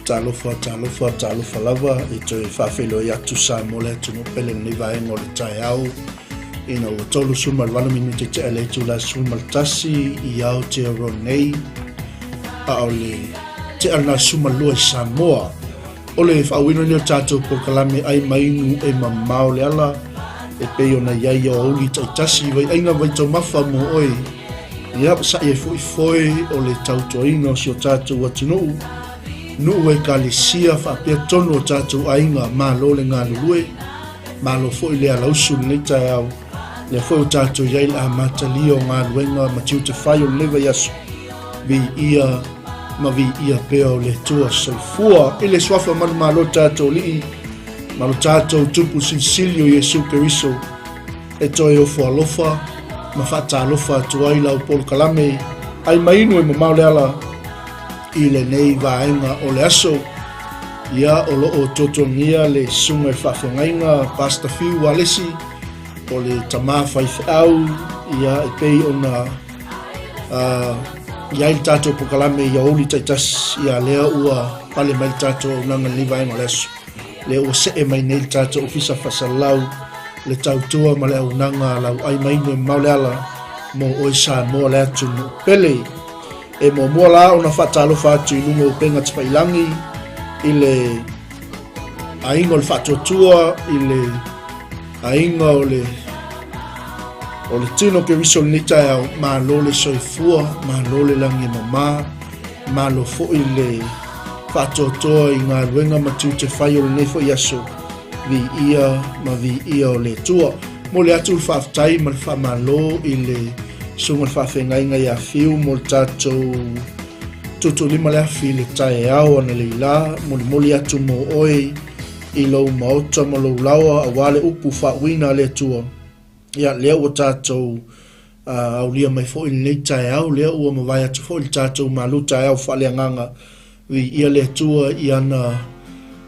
Talofa, talofa, talofa lava e toe faafeiloai atu Samoa le atunuu pele lenei vaega o le taeao ina ua 38 minute tea le itula 11 i Aotearoa nei a o le tea lena 12 i Samoa. O le faauiina lenei o tatou polokalame ai ma inu e mamao le ala e pei ona i ai aoauli taitasi vaiaiga vaitaumafa mo oe ia sa'i ai foi foe o le tautuaina o si o tatou atunuu nuu ekalesia faapea tonu o tatou aiga. Malo le galulue, malo foi le alausu lenei taeao lea foi o tatou i ai le amatalia o galuega ma tiute fai o lenei vaiaso. Viia ma viia pea o le Atua soifua. I le suafa manumalo tatou Alii ma lo tatou Tupu Silisili o Iesu Keriso, e toe ofo alofa ma faatalofa atu ai lau polokalame ai mainu e mamao le ala i lenei vaega o le aso. Ia o loo totogia le susuga i le faafeagaiga Pastor Fiu Alesi o le tama faifeau ia e pei ona i ai le tatou polokalame i aoauli taitasi ia lea ua pale mai le tatou auaunaga i lenei vaega o le aso. Lea ua see mai nei le tatou ofisa faasalalau le tautua ma le auaunaga a lau ai mainu e mamao le ala mo oe Samoa le atunuu pele. E muamua la ona faatalofa atu i luga o upega tafailangi i le aiga o le faatuatua i le aiga o le o le tino Keriso lenei taeao, malo le soifua, malo le lagi e mama, malo foi le faatoatoa i galuega ma tiute fai o lenei foi aso, viia ma viia o le Atua. Momoli atu le faafetai ma le faamalo i le susuga i le faafeagaiga ia Fiu mo le tatou tuutuulima le afi i le taeao analeila, molimoli atu mo oe i lou maota ma lou laoa aua le upu faauuina a le Atua. Ia, lea ua tatou aulia mai foi lenei taeao, lea ua mavae atu foi le tatou malu taeao faaleagaga. Viia le Atua i ana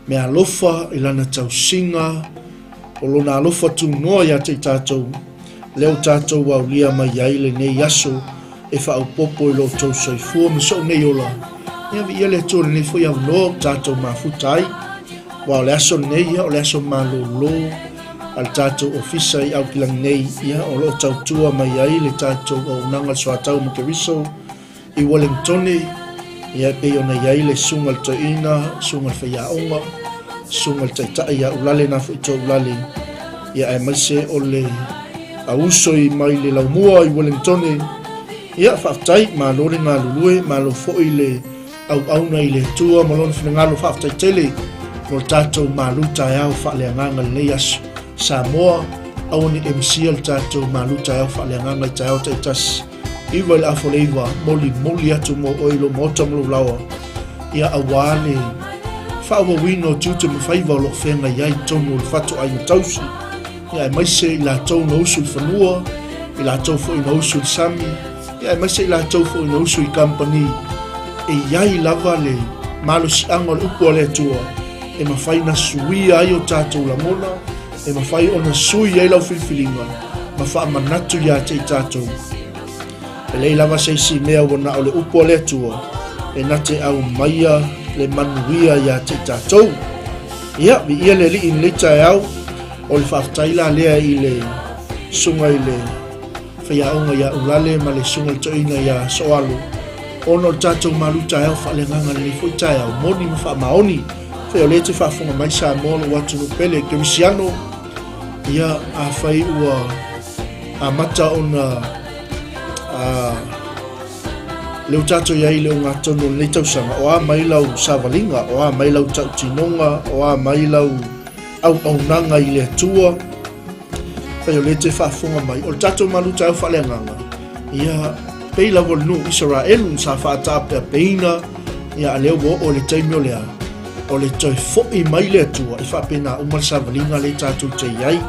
meaalofa, i lana tausiga, o lona alofa tunoa ia te i tatou, lea ua tatou aulia mai ai lenei aso e faaopoopo i lo outou soifua ma sou nei ola. Ia viia le Atua i lenei foi avanoa ua tatou mafuta ai. Aua o le aso lenei, ia, o le aso malolo a le tatou ofisa i Aukilani nei, ia, o lo o tautua mai ai le tatou auaunaga le Soatau ma Keriso i Wellingtone, ia, e pei ona i ai le susuga i le toeaina, susuga i le faiaoga, susuga i le taitai ia Ulale na foi to Ulale, ia, aemaise o le auso i mai le laumua i Wellingtone. Ia, faafetai, malo le galulue, malo foi le auauna i le Atua ma lona finagalo. Faafetai tele mo le tatou malu taeao faaleagaga lenei aso. Samoa, aua ne i misia le tatou malu taeao faaleagaga i taeao taitasi. 9 i le afa o le 9, molimoli atu mo oe i lou maota ma lou laoa, ia aua le faaauauina o tiute ma faiva o lo o feagai ai totonu o le fatuaiga tausi, ia aemaise i latou na usu i le fanua, i latou foi na usu i le sami, ia aemaise i latou foi na usu i kamupani. E i ai lava le malosiaga o le upu a le Atua e mafai ona suia ai o tatou lagona, e mafai ona sui ai lau filifiliga ma faamanatu ia te i tatou. E leai lava se isi mea ua na o le upu a le Atua e na te aumaia le manuia ia te i tatou. Ia, viia le Alii i lenei taeao. O le faafetai la lea i le susuga i le faiaoga ia Ulale ma le susuga i le toeaina ia Soalo, ona o le tatou malu taeao faaleagaga lenei foi taeao moni ma faamaoni. Fai o lea e te faafofoga mai Samoa lou atunuu pele kerisiano, ia afai ua amata ona lea ua tatou i ai i le ogatotonu o lenei tausaga, o a mai lau savaliga, o a mai lau tautinoga, o a mai lau auaunaga i le Atua. Fai o lea te faafofoga mai, o le tatou malu taeao faaleagaga, ia pei lava o le nuu Isaraelu sa faataapeapeina, ia a lea ua oo i le taimi o le a, o le toe foi mai le Atua, e faapena uma le savaliga lea tatou te i ai,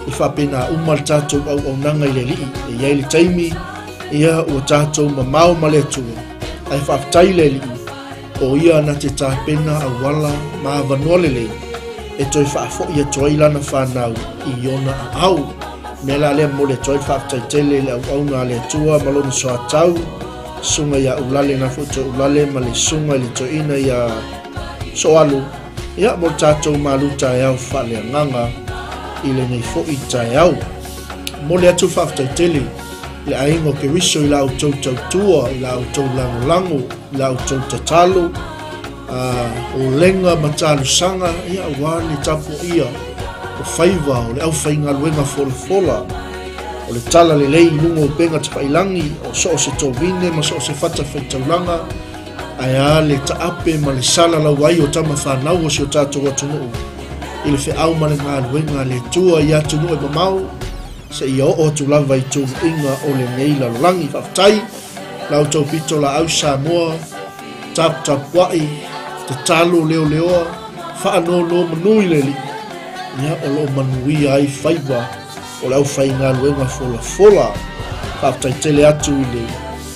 e faapena uma le tatou auaunaga i le Alii. E i ai le taimi, ia ua tatou mamao ma le Atua, ae faafetai le Alii, O ia na te tapena auala ma avanoa lelei e toe faafoi atu ai lana fanau i ona aao. Mea la lea momoli atu ai le faafetai tele i le auauna a le Atua ma lona soatau, susuga ia Ulale na foi toe Ulale ma le susuga i le toeaina ia Soalu, ia, mo le tatou malu taeao faaleagaga i lenei foi taeao. Momoli atu le faafetai tele i le aiga o Keriso i la outou tautua, i la outou lagolago, i la outou tatalo, olega ma talosaga, ia, aua le tapuaia o faiva o le aufaigaluega folafola o le tala lelei i luga o upega tafailagi o so o se tovine ma so o se fata faitaulaga, ae a le taape ma le salalau ai o tama fanau o si o tatou atunuu i le feau ma le galuega a le Atua i atunuu e mamao seia oo atu lava i tunuiga o lenei lalolagi. Faafetai la outou pito laau Samoa, taputapuai, tatalo leoleoa, faanonomanu i le Alii, ia o lo o manuia ai faiva o le aufaigaluega folafola. Faafetai tele atu i le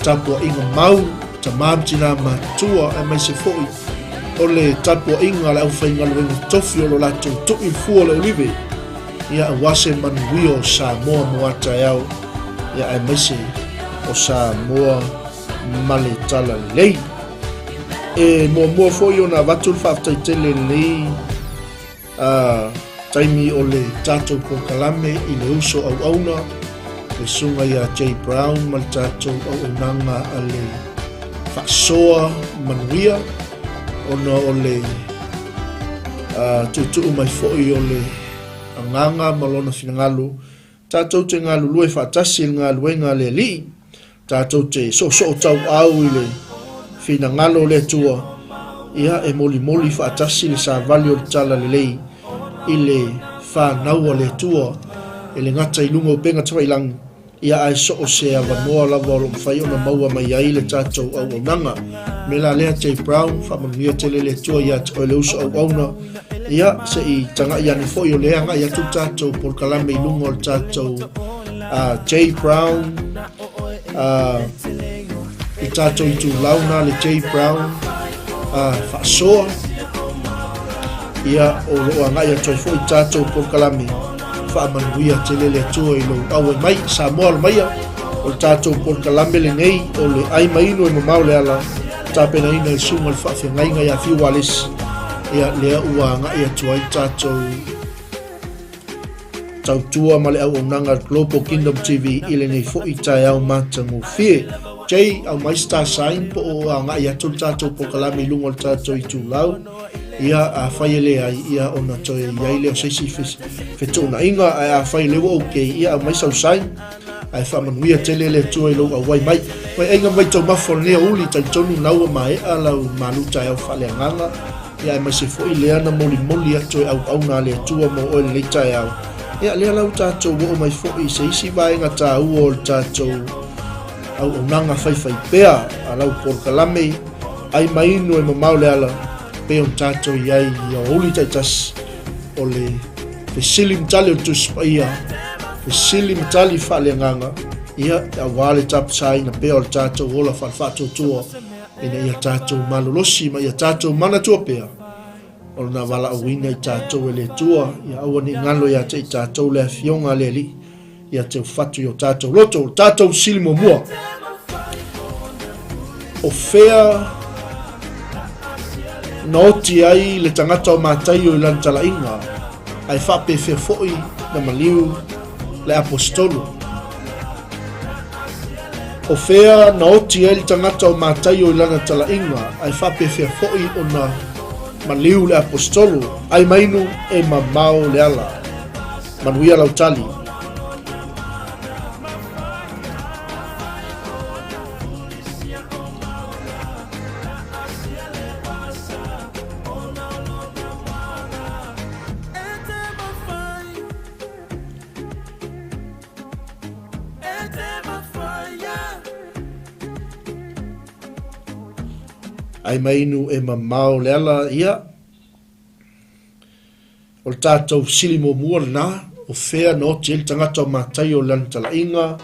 tapuaiga mau, tama ma tina matutua, aemaise foi o le tapuaiga a le aufaigaluega tofi o lo latou tui i le fua o le olive, ia aua se manuia o Samoa mo a taeao, ia aemaise o Samoa ma le Talalelei. E muamua foi ona avatu le faafetai tele i lenei A taimi o le tatou polokalame i le uso auauna, le susuga ia Jay Brown ma le tatou auaunaga a le Faasoa Manuia, ona o le tuutuu mai foi o le agaga ma lona finagalo, tatou te galulue faatasi i le galuega a le Alii. Tatou te soosootauau i le finagalo o le Atua, ia e molimoli faatasi le savali o le talalelei i le fanau a le Atua, e le gata i luga o upega tafailagi, ia ae so o se avanoa lava o lo o mafai ona maua mai ai le tatou auaunaga. O le mea la lea, Jay Brown, faamanuia tele le Atua ia te oe le uso auauna, ia se i tagai ane foi o lea agai atu le tatou polokalame i luga o le tatou Jay Brown i tatou itulau na le Jay Brown faasoa ia o loo agai atu ai foi tatou polokalame faamanuia tele le Atua i lou auai mai Samoa alo maia o le tatou polokalame lenei o le ai ma inu e mamao le ala tapenaina e susuga le faafeagaiga ia Fiu Walesi ia lea ua agai atu ai tatou Tautua ma le auaunaga a le Global Kingdom TV i lenei foi taeao matagofie. Jay, aumai star sign po o agai atu le tatou polokalame i luga o le tatou itulau. Ia, afai e leai, ia ona toe i ai lea o se isi fetuunaiga, ae afai o lea ua okay, ia aumai sau sign. Ae faamanuia tele le Atua i lou auai mai. Mai aiga mai taumafa o lenei aoauli, talitonu na ua maea lau malu taeao faaleagaga. Ia aemaise foi lea na molimoli atu e auauna a le Atua mo oe lenei taeao. Ia lea la ua tatou oo mai foi i se isi vaega taua o le tatou auaunaga faifaipea a lau polokalame ai ma inu e mamao le ala pei ona tatou i ai i aoauli taitasi o le fesili ma tali o le Tusi Paia, fesili ma tali faaleagaga, ia aua le tapasaina pea o le tatou ola faale-faatuatua ina ia tatou malolosi ma ia tatou manatua pea o lona valaauina i tatou e le Atua, ia aua ne i galo ia te i tatou le Afioga a le Alii, ia teufatu i o tatou loto, o tatou sili muamua. O fea na oti ai le tagata o Mataio i lana talaiga, ae faapefea foi na maliu le aposetolo. O fea na oti ai le tagata o Mataio i lana talaiga, ae faapefea foi ona maliu le aposetolo, ai mainu e mamao le ala. Manuia lau tali. Ai mainu e mamao le ala ia. O le tatou fesili muamua lena, o fea na oti ai le tagata o Mataio i lana talaiga,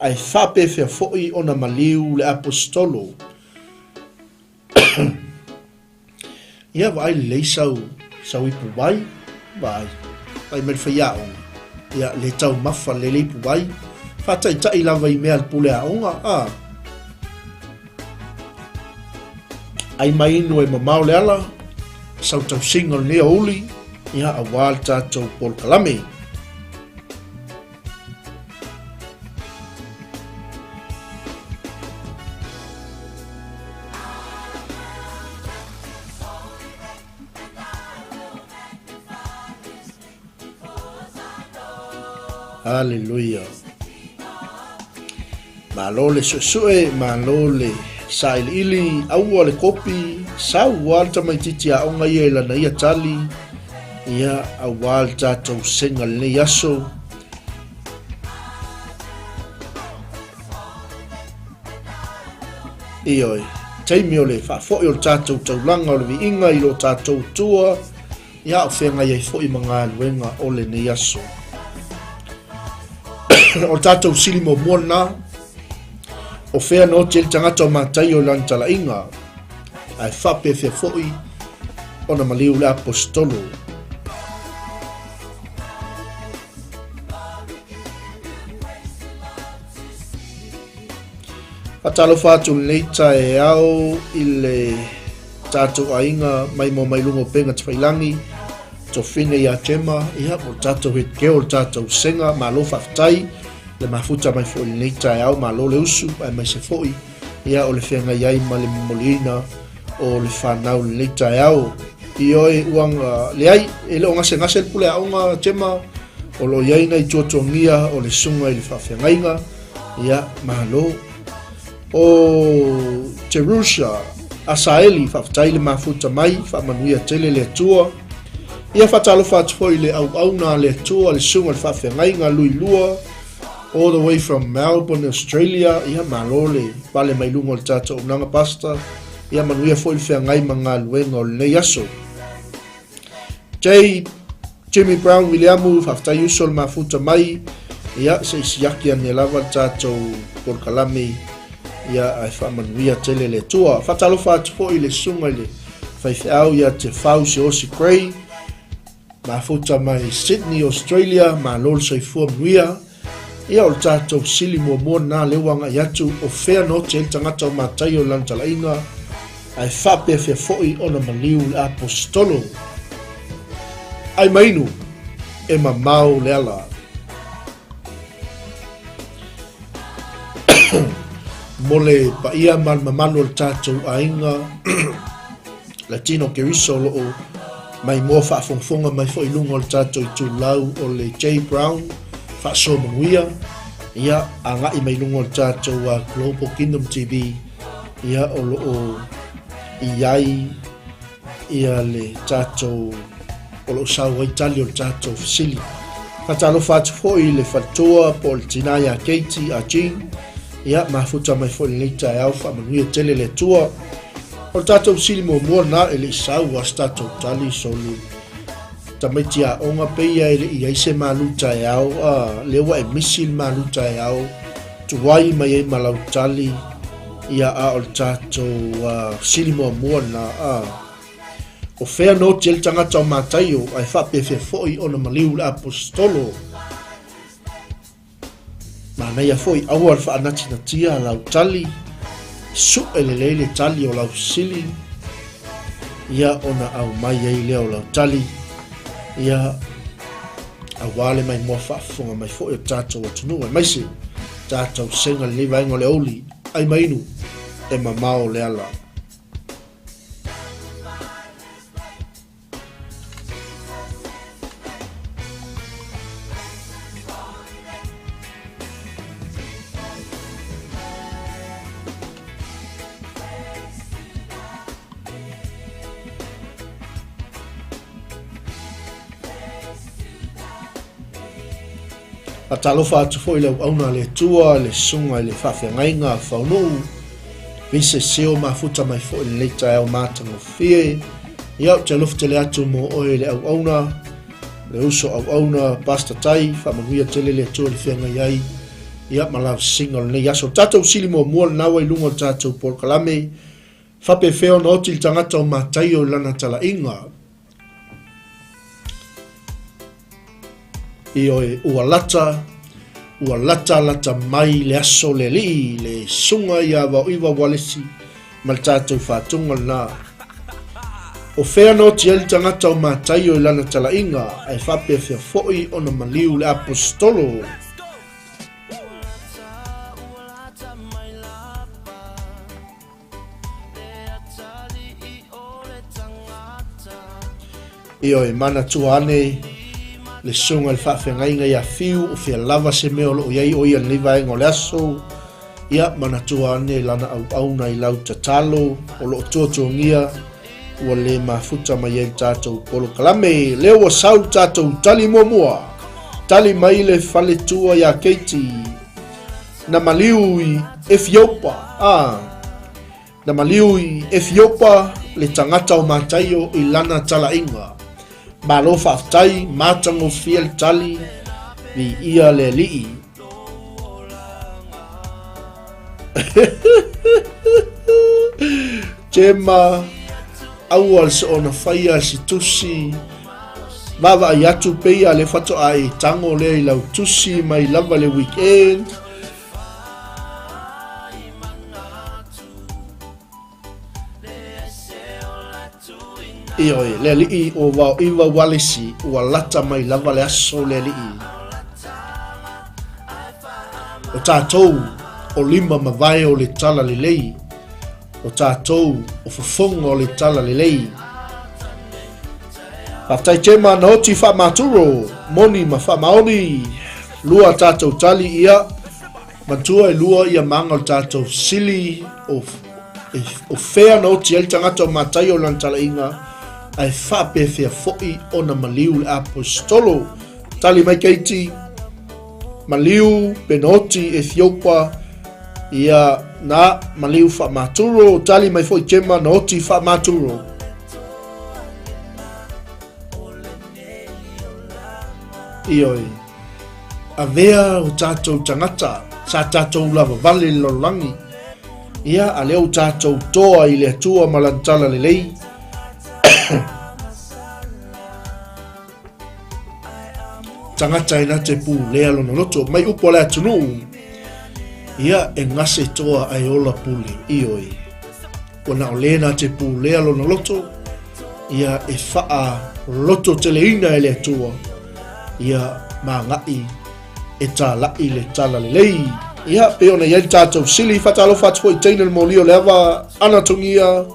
ae faapefea foi ona maliu le Aposetolo? Ia, vaai lelei sau, sau ipu vai, vaai, vaai mai le faiaoga, ia, le taumafa lelei le ipu vai, faataitai lava i mea a le pule aoga, a. Ai mainu e mamao le ala. sautausiga o lenei aoauli, ia, aua le tatou polokalame. Haleluia. Malo le suesue, malo le sailiili, aua le kopi, sau lava le tamaitiiti aoga ia i lana ia tali, ia aua le tatou sega lenei aso. Ioe, taimi o le faafoi o le tatou taulaga o le viiga i lo tatou Atua, Ia o feagai ai foi ma galuega o lenei aso. O le tatou sili muamua lena, o fea na oti ai le tagata o Mataio i lana talaiga, ae faapefea foi ona maliu le Aposetolo. Faatalofa atu lenei taeao i le tatou aiga mai mo mai luga o Pega Tafailangi, Tofine ia Tema, ia mo le tatou head girl, le tatou Senga, malo faafetai le mafuta mai foi lenei taeao, malo le usu, aemaise foi ia o le feagai ai ma le momoliina o le fanau lenei taeao. Ioe, ua leai, e le o gasegase le pule aoga Tema, o lo o i ai nai tuatuagia o le susuga i le faafeagaiga, ia, malo. O Jerusha, Asaeli, faafetai le mafuta mai, faamanuia tele le Atua. Ia faatalofa atu foi i le auauna a le Atua, le susuga i le faafeagaiga Lui Lua, all the way from Melbourne, Australia. Ia malo le pale mai luga o le tatou auaunaga, Pastor. Ia manuia foi le feagai ma galuega o lenei aso. Jay Jimmy Brown Wiliamu, faafetai uso le mafuta mai. Ia, se i siaki ane lava le tatou polokalame, ia, ae faamanuia tele le Atua. Faatalofa atu foi i le susuga i le faifeau ia Te Whau Seosi Gray, mafuta mai Sydney, Australia, malo le soifua manuia. Ia, o le tatou sili muamua lena lea ua agai atu, o fea na oti ai le tagata o Mataio i lana talaiga, ae faapefea foi ona maliu le Aposetolo. Ai ma inu, e mamao le ala. Mo le paia ma le mamalu o le tatou aiga, Latino Keriso o lo o maimoa faafogafoga mai foi i luga o le tatou itulau o le J Brown faasoa manuia, ia agai mai luga o le tatou Global Kingdom TV, ia o lo o i ai ia le tatou o lo o sau ai tali o le tatou fesili. Faatalofa atu foi i le faletua po o le tina ia Katie a Jean, ia mafuta mai foi lenei taeao, faamanuia tele le Atua. O le tatou fesili muamua lena e le i sau a se tatou tali soli tamaiti aoga pei e le i ai se malu taeao a lea ua e misi le malu taeao tuai mai ai ma lau tali ia a o le tatou fesili muamua lena a o fea na oti ai le tagata o Mataio ae faapefea foi ona maliu le Aposetolo. Manaia foi, aua le faanatinatia lau tali, sue lelei le tali o lau fesili, ia ona aumai ai lea o lau tali, ia aua le maimoa faafofoga mai foi o tatou atunuu, aemaise tatou sega lenei vaega o le aoauli, ai ma inu, e mamao le ala. Faatalofa atu foi le auauna a le Atua, le susuga i le faafeagaiga a Faunuu, Vise Seo mafuta mai foi lenei taeao matagofie. Ia, ou te alofa tele atu mo oe le auauna, le uso auauna, Pastor Tai, faamanuia tele le Atua i le feagai ai, ia, ma lavasiga o lenei aso. O le tatou sili muamua lena ua i luga o le tatou polokalame, faapefea ona oti le tagata o Mataio i lana talaiga. Ioe, ua lata, ua lata lata mai le aso le alii, le susuga ia Vaoiva Walesi ma le tatou faatoga lena. O fea na oti ai le tagata o Mataio i lana talaiga, ae faapefea foi ona maliu le Aposetolo? Ioe, manatua ane le susuga i le faafeagaiga ia Fiu, o fea lava se mea o lo o i ai o ia i lenei vaega o le aso. Ia, manatua ane lana auauna i lau tatalo o lo o tuatuagia ua le mafuta mai ai le tatou polokalame. Lea ua sau le tatou tali muamua. Tali mai le faletua ia Keiti. Na maliu i Efiopa, a, na maliu i Efiopa le tagata o Mataio i lana talaiga. Malo faafetai, matagofie le tali, viia le Alii. Tema, aua le soona faia se tusi, Vaavaai atu pei a le faatoa e tango lea i lau tusi mai lava le weekend. Ioe, le alii o Vaoiva Walesi, ua lata mai lava le aso le alii. O tatou, o lima mavae o le tala lelei. O tatou o fofoga o le tala lelei. Faafetai Tema na oti faamaturo, moni ma faamaoni. Lua tatou tali ia, matua e lua ia maga o le tatou fesili o, e, o fea na oti ai le tagata o Mataio o lana talaiga, ae faapefea foi ona maliu le aposetolo. Tali mai Keiti. Maliu, Penoti, Ethiopa, ia, na, maliu faamaturo, tali mai foi Tema, na oti faamaturo. Ioe, avea o tatou tagata, sa tatou lava vale le lalolagi, ia, a lea o tatou toa i le Atua ma lana tala lelei. Tagata e na te pulea lona loto, mai upu a le atunuu, ia e gase toa ae ola pule, ioe. Ua na o le na te pulea lona loto, ia e whaa loto teleina e le Atua, ia magai e tāla'i le tala lelei. Ia, pe ona i ai le tātou sili, whatalofa atu foi teina le mōli o le ava, anatongia,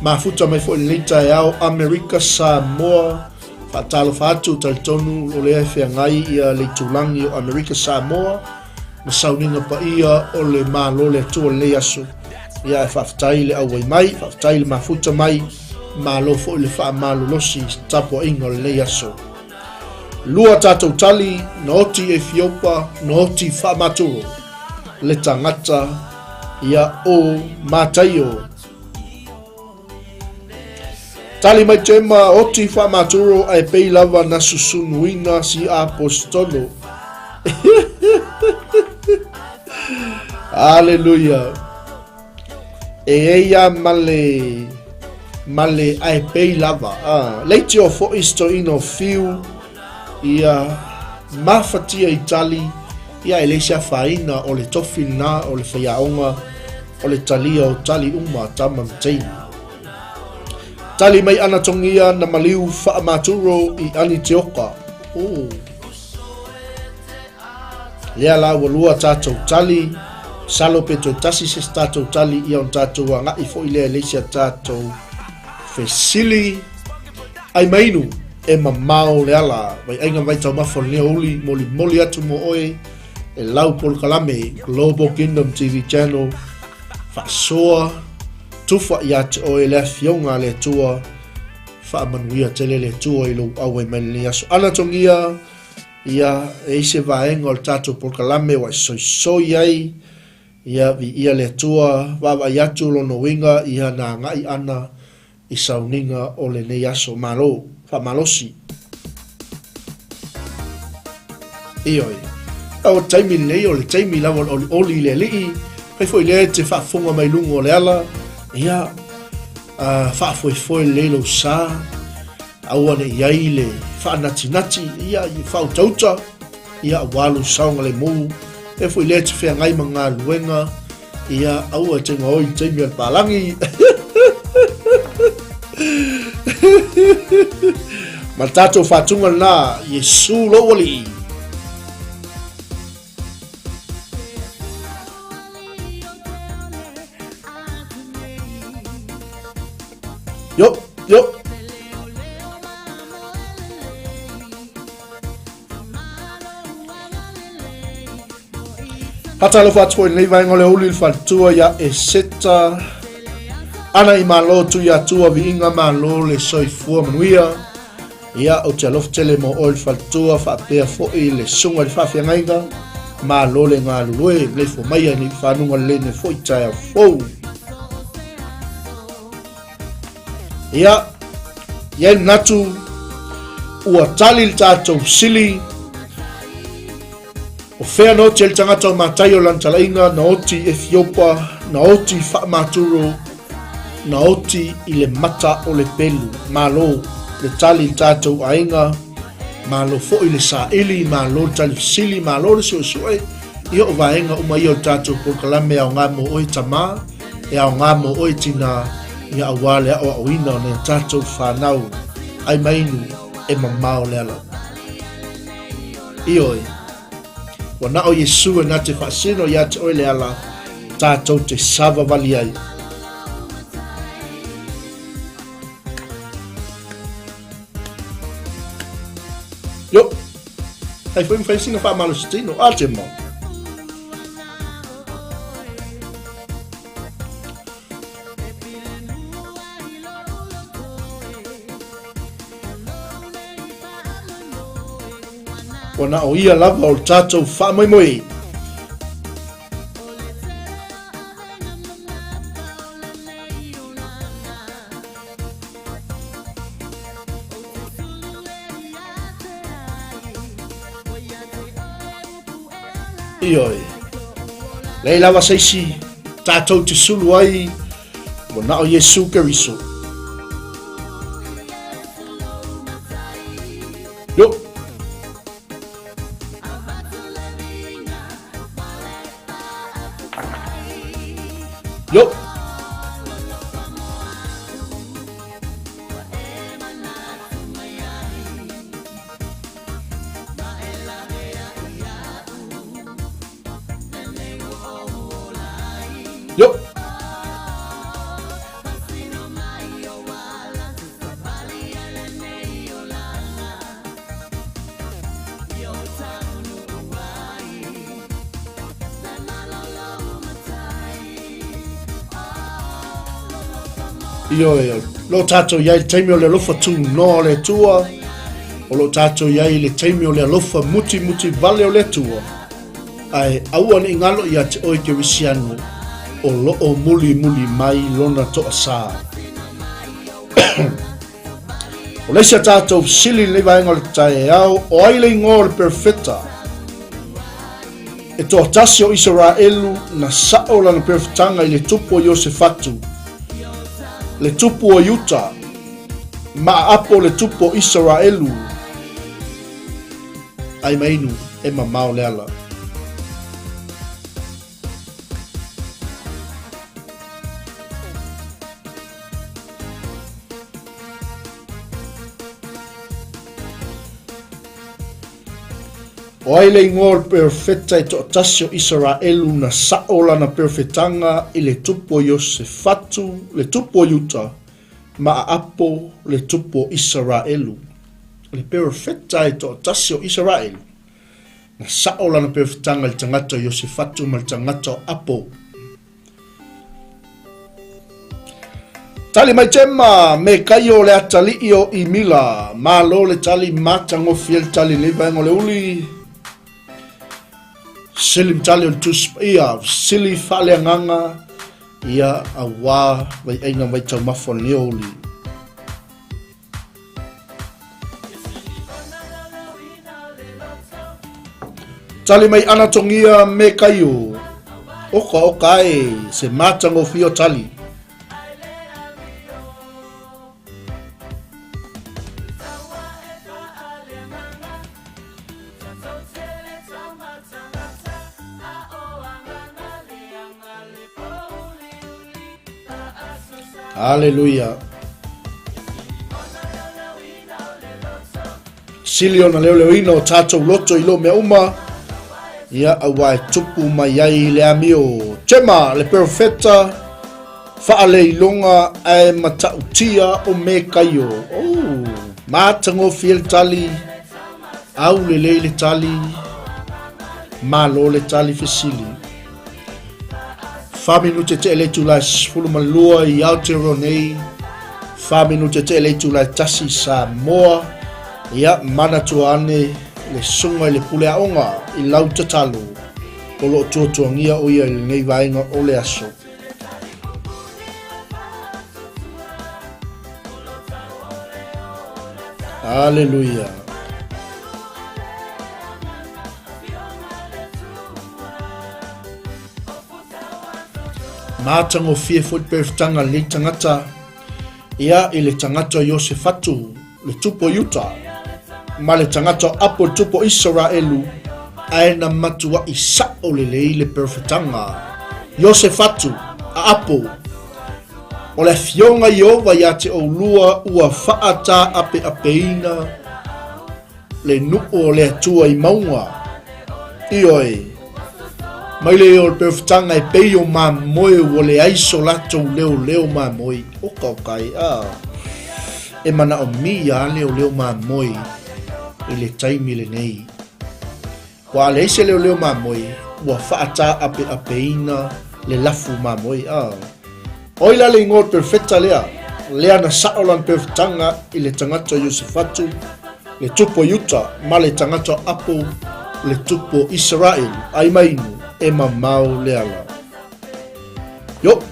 Mafuta mai foi lenei taeao Amerika Samoa Faatalofa atu talitonu o lea e feagai ia le itulagi o Amerika Samoa ma sauniga paia o le Malo le Atua lenei aso. Ia e faafetai le auai mai, faafetai le mafuta mai, malo foi le faamalolosi tapuaiga o lenei aso. Lua tatou tali, na oti Ethiopa, na oti faamaturo le tagata ia o Mataio. Tali mai Tema, oti faamaturo ae pei lava na susunuina si apostolo. Aleluia. E eia male male ae pei lava. Ah, leiti o foi stoina o fiu ia mafatia i tali ia e leai se afaina o le tofi lena o le faiaoga o le talia o tali uma a tama ma teine. Tali mai Anatongia na maliu faamaturo i Anitioka. Oh. Lea la ua lua tatou tali, salo pe toe tasi se tatou tali ia on tatou agai foi lea e leisi a tatou fesili. Ai mainu e mamao le ala, vai aiga vai taumafa o lenei uli, moli moli atu mo oe, e lau polokalame Global Kingdom TV Channel, faasoa, tufa ia te oe le afioga a le Atua, faamanuia tele le Atua i lou auai mai lenei aso. Anatongia, ia, e i se vaega o le tatou polokalame ua e soisoi ai, ia, viia le Atua, vaavaai atu lona uiga, ia na agai ana i sauniga o lenei aso. Malo, faamalosi. Ioe. O le taimi lenei, o le taimi lava o le olioli i le alii, fai foi lea e te faafofoga mai luga o le ala, ia, uh, faafoefoe lelei lou sa, aua ne i ai le faanatinati, ia, faautauta, ia, aua lou saogalemu, e foi lea e te feagai ma galuega, Ia, aua e te gaoi i le taimi o le palagi. Ma le tatou faatuga lena, Iesu lou Alii. Yo, yo. Faatalofa atu foi i lenei vaega o le aoauli i le faletua ia Eseta Ana i Malo Tuiatua Viiga Malo le soifua manuia. Ia, ou te alofa tele mo oe le faletua faapea foi le susuga i le faafeagaiga. Malo le galulue, maleifua maia i nei fanuga lelei nei foi taeao fou. Ia, i ai le manatu ua tali le tatou sili. O fea na oti ai le tagata o Mataio i lana talaiga, na oti i Ethiopa, na oti i Faamaturo, na oti i le mata o le pelu. Malo le tali i le tatou aiga, malo foi le saili, malo le tali fesili, malo le suesue. Ia o vaega uma ia o le tatou polokalame e aoga mo oe tama, e aoga mo oe tinā, ia aua le aoaoina o nai a tatou fanau. Ai mainu e mamao le ala. Ioe, ua na o Iesu e na te faasino ia te oe le ala tatou te savavali ai. Yo, ai foi mawhai sina whaamalo se tino, a te mau. Ua na o ia lava o le tatou faamoemoe. Ioe. Leai lava se isi tatou te sulu ai, ua na o Iesu Keriso. Yo. Yo. Yo. Ioe, o lo tātou i ai le taimi o le alofa tūnoa o le Atua, o lo tātou i ai le taimi o le alofa mutimuti vale o le Atua, ae aua ne i ngalo ia te oe Kerisiano, o loo mulimuli mai lona toasā. O le isi a tātou fesili i lenei vaega o le taeao, o ai le ingoa o le perofeta? E toatasi o Isaraelu na sao lana perofetaga i le tupu o Iosefatu, le tupu o Iuta, ma aapo le tupu o Isaraelu. Ai mainu e mamao le ala. O ai le ingoa o le perofeta e toatasi o Isaraelu na sao lana perofetaga i le tupu o Iosefatu, le tupu o Iuta, ma Aapo, le tupu o Isaraelu? Le perofeta e toatasi o Isaraelu na sao lana perofetaga i le tagata o Iosefatu ma le tagata o Apo. Tali mai Gemma, me kaio le atalii o Imila. Malo le tali matagofie le tali nei vaega o le uli. Sili tali o le tusi paia, sili faaleagaga ia auā vaiaiga vaitaumafa o lenei uli. Tali mai Anatongia me Kaio. Oka oka e se matagofie o tali. Haleluia. Sili ona leoleoina o tātou loto i lō mea uma, ia auā e tupu mai ai le amio. Tema, le perofeta, faaleiloga ae matautia o Mekaio. Oh, matagofie le tali, aulelei le tali, malo le tali fesili. Wha minute te ele itula e 12 i Aotearoa nei, wha minute te ele itula e tasi i Samoa, ia manatua ane le sunga i le pule aoga i lau tatalo o loo tuatuangia o ia i lenei vaega o le aso. Aleluia. Mātangofie foi perfetanga le tangata ia i le tagata Iosefatu le tupu o Iuta ma le tagata o Apo le tupu o Isaraelu ae na matuaʻi saʻo lelei le perofetaga Iosefatu a Apo o le afioga Ieova iā te ʻoulua ua faataapeapeina le nuu o le Atua i mauga. Ioe, mai le o le perofetaga e pei o mamoe ua leai so latou leoleo mamoe. Oka oka e, a. E manaomia a leoleo mamoe i le taimi lenei. Ua a leai se leoleo mamoe, ua faataapeapeina le lafu mamoe, a. Oi la le ingoa o le perofeta lea, lea na sao lana perofetaga i le tagata o Iosefatu, le tupu o Iuta, ma le tagata o Apo, le tupu o Isaraelu, ai mainu, e mamao le ala. Yo!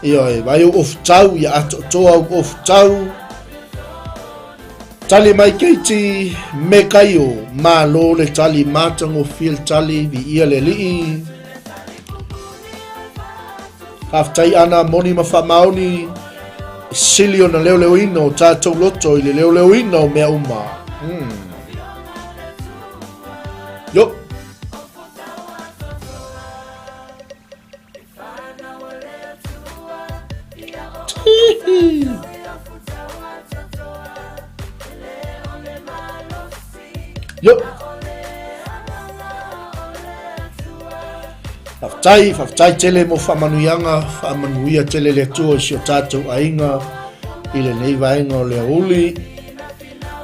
Ioe, vai ou ofutau, ia atoatoa ou ofutau. Tali mai Keiti, me kaio, malo le tali, matagofie le tali, viia le alii. Faafetai ana moni ma faamaoni, e sili ona leoleoina o tātou loto i le leoleoina o mea uma. Yo. Yo. Faafetai, faafetai tele mo faamanuiaga, faamanuia tele le Atua i si o tātou aiga i lenei vaega o le aoauli.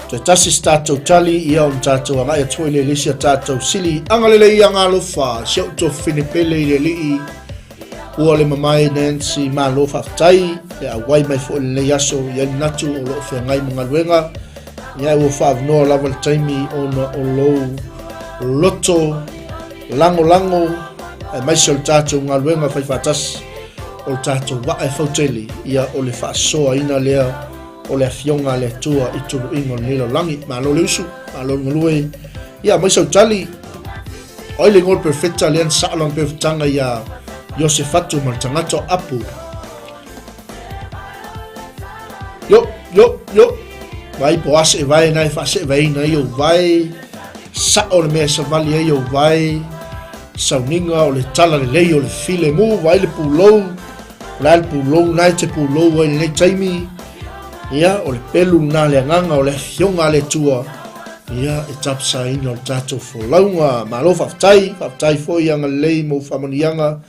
Toe tasi se tātou tali, ia ona tātou agai atu foi lea i le isi a tātou sili. Agalelei ia Galofa, si ou tuafafine pele i le alii, ua le mamae Nancy, malo faafetai, le auai mai foi i lenei aso, i ai manatu o loo feagai ma galuega, ia ua faavanoa lava le taimi ona o lou loto lagolago, aemaise o le tātou galuega fai faatasi, o le tātou vaa e fautele, ia o le faasoaina lea o le Afioga a le Atua i tuluiga o lenei lalolagi. Malo le usu, malo le galue. Ia, mai sau tali. O ai le ingoa o le perofeta lea na sao lana perofetaga iā Iosefatu ma le tagata o Apu. Yo, yo, yo. Vai po ase e vae na e faaseevaeina ai ou vae. Sao le mea e savali ai ou vae. Sauniga o le tala lelei o le filemu, vai le pulou. O le a le pulou lena e te pulou ai i lenei taimi? Ia, o le pelu lena le agaga o le afioga a le Atua, ia, e tapasaina o le tatou folauga. Malo faafetai, faafetai foi agalelei mo faamanuiaga,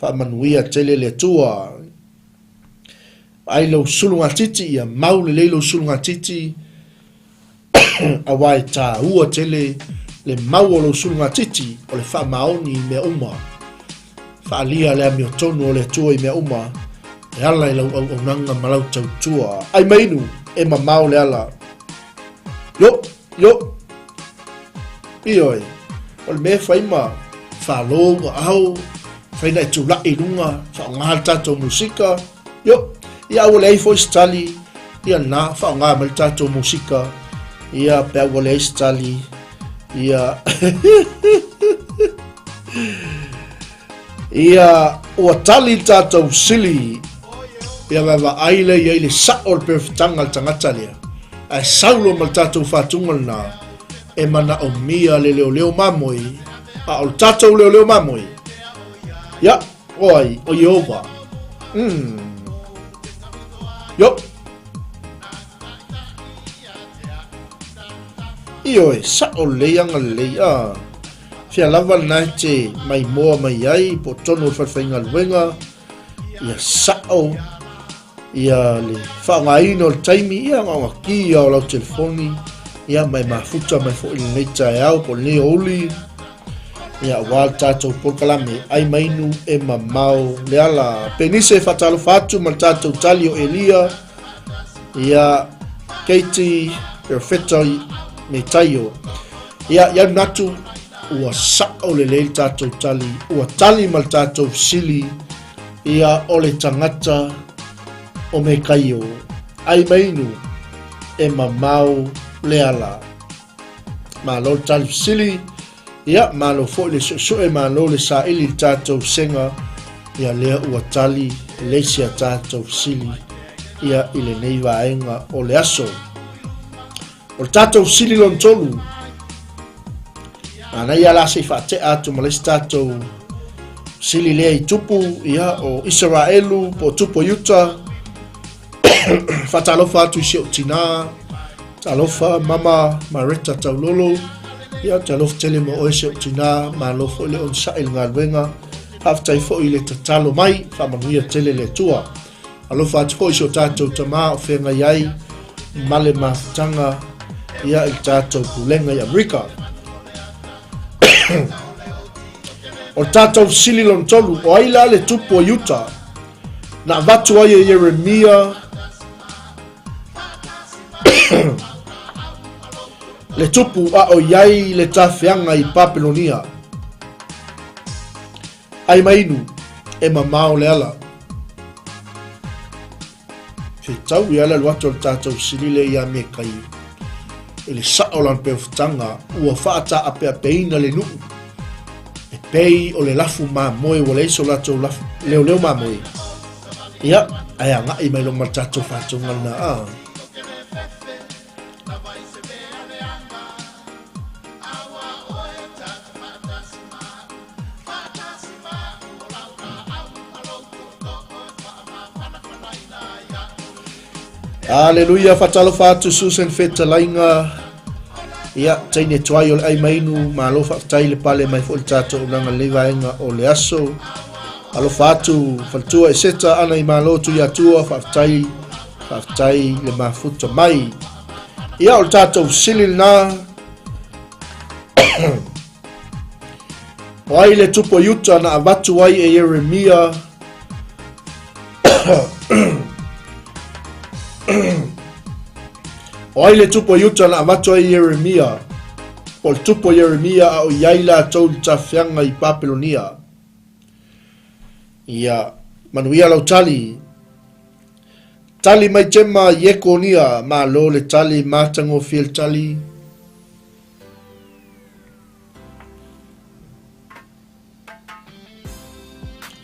faamanuia tele le Atua. Vaai lou sulugatiti, ia mau lelei lou sulugatiti, Aua e tāua tele le mau o lou sulugatiti o le faamaoni i mea uma. Faaalia le amiotonu o le Atua i mea uma, e ala i lau auaunaga ma lau tautua. Ai mai inu, e mamao le ala. Yo, yo. Ioe, o le mea e fai ma falo ua ao, fai na e tulaʻi i luga, faaaoga le tatou musika. Yo, ia ua leai foi se tali, ia na, faaaoga mai le tatou musika, ia pe ua leai se tali, ia ia ua tali le tatou sili, ia vaavaai lea i ai le sao o le perofetaga a le tagata lea, ae sau loa ma le tatou fatuga lena, e manaomia le leoleo mamoe, a o le tatou leoleo mamoe, ia, O ai, o Ieova. Mm. Yo. Ioe, sa'o lelei agalelei, a. Fea lava lena e te maimoa mai ai po o totonu o le falefaigaluega, ia sa'o ia le faaaogaina o le taimi, ia na ona ki lava o lau telefoni, ia ma e mafuta mai foi i lenei taeao po o lenei aoauli, ia aua le tatou polokalame Ai ma Inu e Mamao le Ala. Penise, faatalofa atu ma le tatou tali o Elia, ia Katie, Perfecto Metaio. Ia, ia manatu ua sa'o lelei le tatou tali, ua tali ma le tatou fesili, ia o le tagata o Mekaio, ai ma inu e mamao le ala. Malo le tali fesili, ia malo foi le suesue, malo le saili i le tatou sega, ia lea ua tali le isi a tatou fesili ia i lenei vaega o le aso. O le tatou fesili lona tolu, manaia la se i faatea atu ma le isi tatou fesili lea i tupu, ia, o Isaraelu po o tupu o Iuta. Faatalofa atu i si ou tinā, talofa mama Mareta Taulolo, ia, talofa tele mo oe si ou tinā, malo foi le onosai i le galuega, faafetai foi i le tatalo mai, faamanuia tele le Atua. Alofa atu foi i si o tatou tama o feagai ai ma le mafutaga ia i le tatou pulega i Amerika. O le tatou fesili lona tolu, o ai la le tupu o Iuta na avatu ai e Ieremia le tupu a o i ai le tafeaga i Papelonia? Ai ma inu, e mamao le ala. Fetau ia le alu atu o le tatou silile ia Mekai i le sa'o lana peofutaga ua faataapeapeina le nuu e pei o le lafu mamoe ua leai so latou lafu leoleo mamoe. Ia, ae agai mai loa ma le tatou faatoga lena a. Aleluia, faatalofa atu Susan Fetalaiga. Ia, teine tuai o le ai mainu, malo faafetai le pale mai foi le tatou unaga lenei vaega o le aso. Alofa atu faletua e seta ana i malo tu ia tua, faafetai, faafetai le mafuta mai. Ia, o le tatou sili lena. O ai le tupu o Iuta na avatu ai e Ieremia O ai le tupu o Iuta na avatu ai e Ieremia po o le tupu o Ieremia a o i ai latou i le tafeaga i Papelonia. Ia, manuia lau tali. Tali mai Tema Iekonia, malo le tali, matagofie le tali.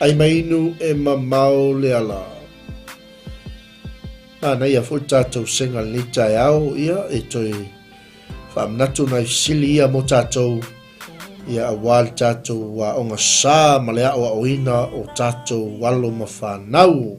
Ai mai inu e mamao le ala. Manaia foi tatou senga lenei taeao, ia, e toe faamanatu nai fesili ia mo tatou, ia aua le tatou aoga sa ma le aoaoina o tatou alo ma fanau.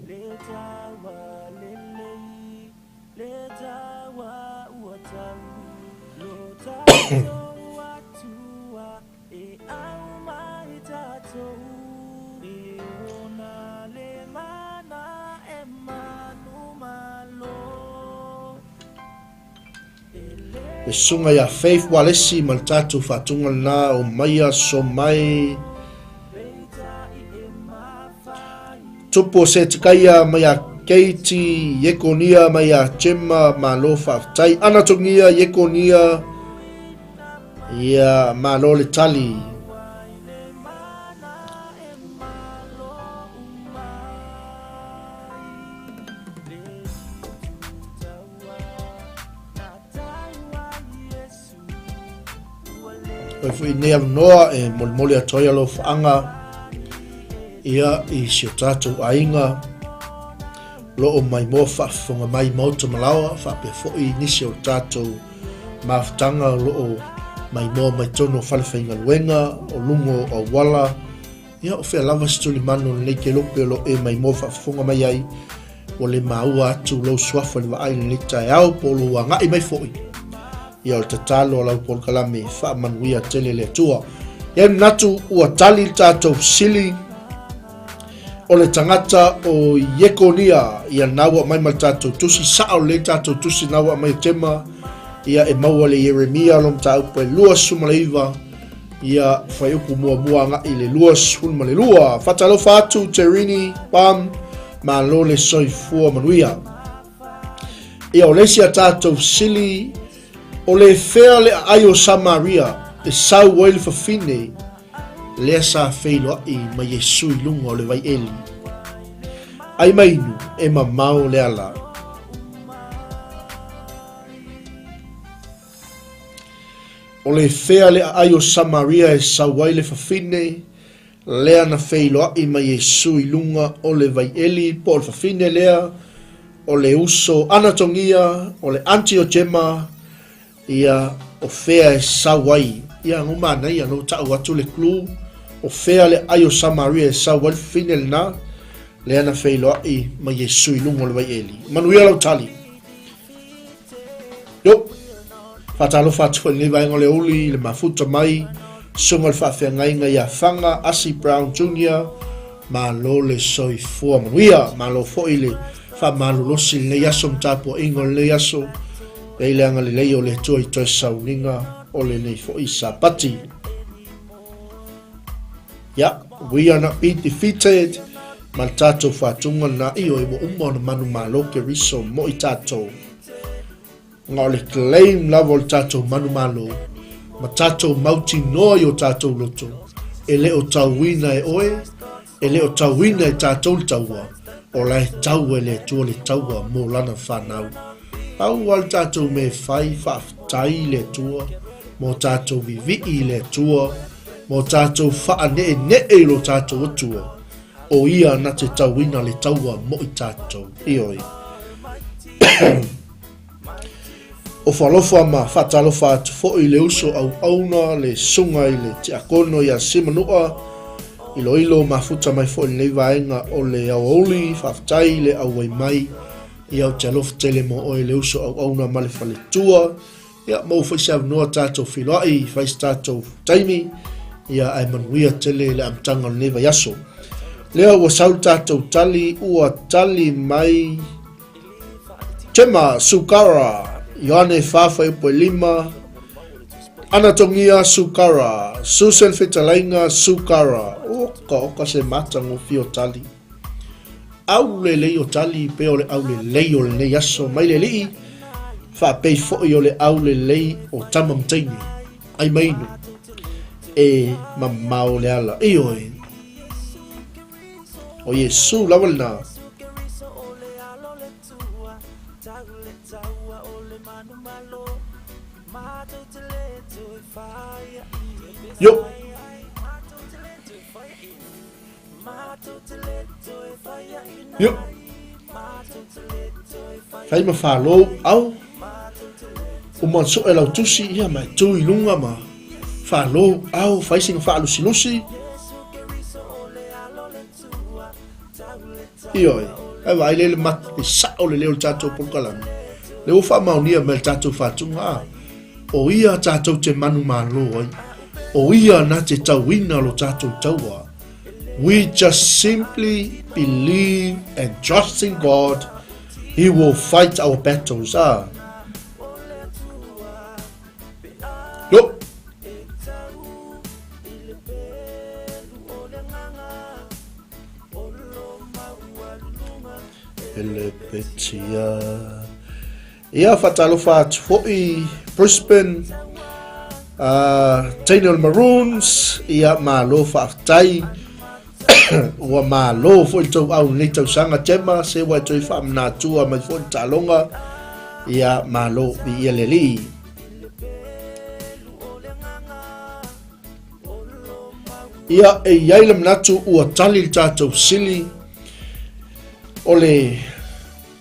Le susuga ia Faith Walesi ma le tatou faatuga lena o Maia Somai Tupu o Setikaia mai a Keiti, Iekonia mai a Jema, malo faafetai. Anatogia, Iekonia, ia malo le tali. Koe foi nei avanoa e molimoli atu ai alofaaga ia i si o tatou aiga lo o maimoa faafofoga mai maota malaoa faapea foi nisi o le tatou mafutaga o lo o maimoa mai tonu o fale faigaluega o luga o auala Ia, o fea lava se tulimanu o lenei kelope o lo o e maimoa faafofoga mai ai, ua le maua atu lou suafa i le vaai i lenei taeao po o lou agai mai foi. Ia o le tatalo a lau polokalame faamanuia tele le Atua. E ai manatu ua tali le tatou fesili o le tagata o Iekonia, ia na ua aumai ma le tatou tusi, sao lelei le tatou tusi na ua aumai e Tema, ia e maua le Ieremia lo mataupu e 29, ia fuaiupu muamua agai le 22. Faatalofa atu Terini Pam, malo le soifua manuia. Ia o le isi a tatou fesili, o le fea le aai o Samaria e sau ai le fafine lea sa feiloai ma Iesu i luga o le vai eli? Ai ma inu, e mamao le ala. O le fea le aai o Samaria e sau ai le fafine lea na feiloai ma Iesu i luga o le vai eli, po o le fafine lea o le uso Anatogia, o le Antiojema, ia, o fea e sau ai? Ia, no manaia, no ta'u atu le clue, o fea le aai o Samaria e sau ai le fafine lena, lea na feiloai ma Iesu i luga o le vai eli. Manuia lau tali. Yo! Faatalofa atu foi i lenei vaega o le aoauli i le mafuta mai, susuga i le faafeagaiga ia Faga Asi Brown Jr. Malo le soifua manuia, malo foi le faamalolosi i lenei aso ma tapuaiga o lenei aso. E i ai le agalelei o le Atua i toe sauniga o lenei foi Sapati. Yeah, we are not be defeated ma le tatou faatuga lena ioe ua uma ona manumalo Keriso mo i tatou. Na o le claim lava o le tatou manumalo ma tatou mautinoa i o tatou loto, e le o tauina e oe, e le o tauina e tatou le taua, o la e tau e le Atua le taua mo lana fanau. Pau lava le tatou mea e fai, faafetai i le Atua mo tatou vivii i le Atua, mo tatou faaneenee i lo tatou Atua, o ia na te tauina le taua mo i tatou. Ioe. Ofo alofa ma faatalofa atu foi i le uso auauna le susuga i le Tiakono ia Simanua, iloilo mafuta mai foi i lenei vaega o le aoauli, faafetai i le auai mai, ia ou te alofa tele mo oe le uso auauna ma le faletua, ia maua foi se avanoa tatou feiloai, fai se tatou taimi, ia ae manuia tele le amataga o lenei vaiaso. Lea ua sau le tatou tali, ua tali mai Tema, Sukara, Ioane 4 fuaiupu e 5, Anatogia Sukara, Susan Fetalaiga Sukara, Oka oka se matagofie o tali. Aulelei o tali pei o le aulelei o lenei aso mai le alii, faapei foi o le aulelei o tama ma teine, ai ma inu, e mamao le ala. Ioe. O Iesu lava lena. Yo. Yo. Fai ma whālou au. Uma soe lau tusi ia ma e tū i lunga ma whālou au, fai singa whaalusilusi. Ioe, e vaai le le mat, le sao le leo le tatou polokalame. Le ua faamaonia mai le tatou faatuga, a, o ia tatou te manumalo ai. O ia na te tauina lo tatou taua. We just simply believe and trust in God. He will fight our battles. Ah. Yo. Elepetia. Ia whatalofa atu foi Brisbane, teine o le Maroons, ia malo faafetai. Ua malo foi le tou au lenei tausaga Gemma, se ua e toe faamanatua mai foi le taaloga. Ia malo viia le Alii. Ia, e i ai le manatu ua tali le tatou fesili o le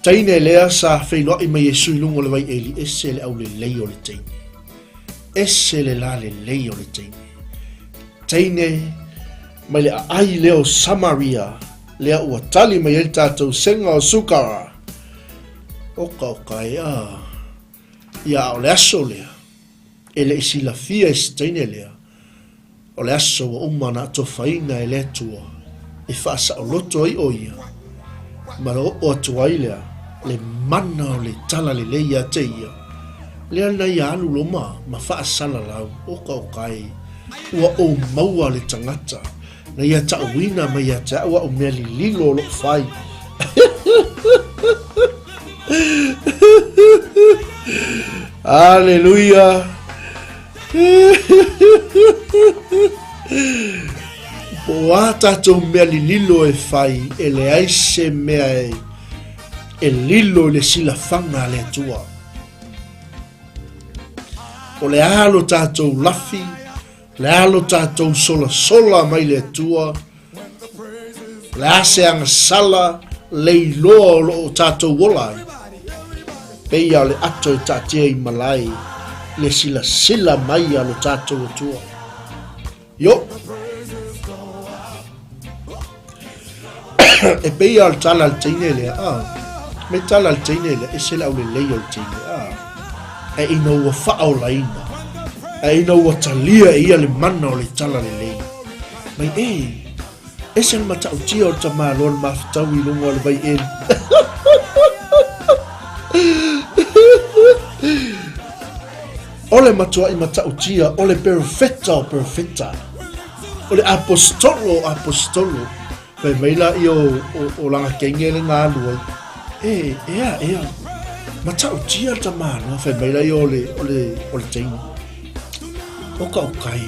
teine lea sa feiloai mai Iesu i luga o le vai eli, ese le aulelei o le teine. Ese le lalelei o le teine. Teine mai le aai lea o Samaria, lea ua tali mai ai le tatou senga o Sukara. Oka oka e a. Ia, o le aso lea. E le i silafia e se teine lea, o le aso ua uma ona atofaina e le Atua e faasaoloto ai ʻo ia, ma le oo atu ai lea le mana o le talalelei ia te ia, lea na ia alu loma ma faasalalau, Okaoka e, ua ou maua le tagata na ia taʻuina mai ia te aʻu aʻu mea lililo o loʻu fai. Aleluia! Po o a tātou mea lililo e fai, e leai se mea e, e lilo i le silafaga a le Atua. O le a lo tātou lafi, le a lo tātou solasola mai le Atua, O le a se agasala leiloa o loo tatou ola ai? Peia o le ato e taatia i malae le silasila mai a lo tatou Atua. Io! E peia o le tala a le teine lea, a. Me tala a le teine lea, ese le aulelei o le teine, a. Ae ina ua faaolaina, ae ina ua talia e ia le mana o le tala lelei. Mai e, ese le matautia o le tamaloa le mafutau i luga o le vai eli. O le matuai matautia, o le perofeta o perofeta, o le apostolo o apostolo. Fai mai la ia o, o, o langa kenge le ngā alu ai. E, ea, ea. Matautia le tamaloa, fai mai la ia o le, o le, o le teine. O ka o kai,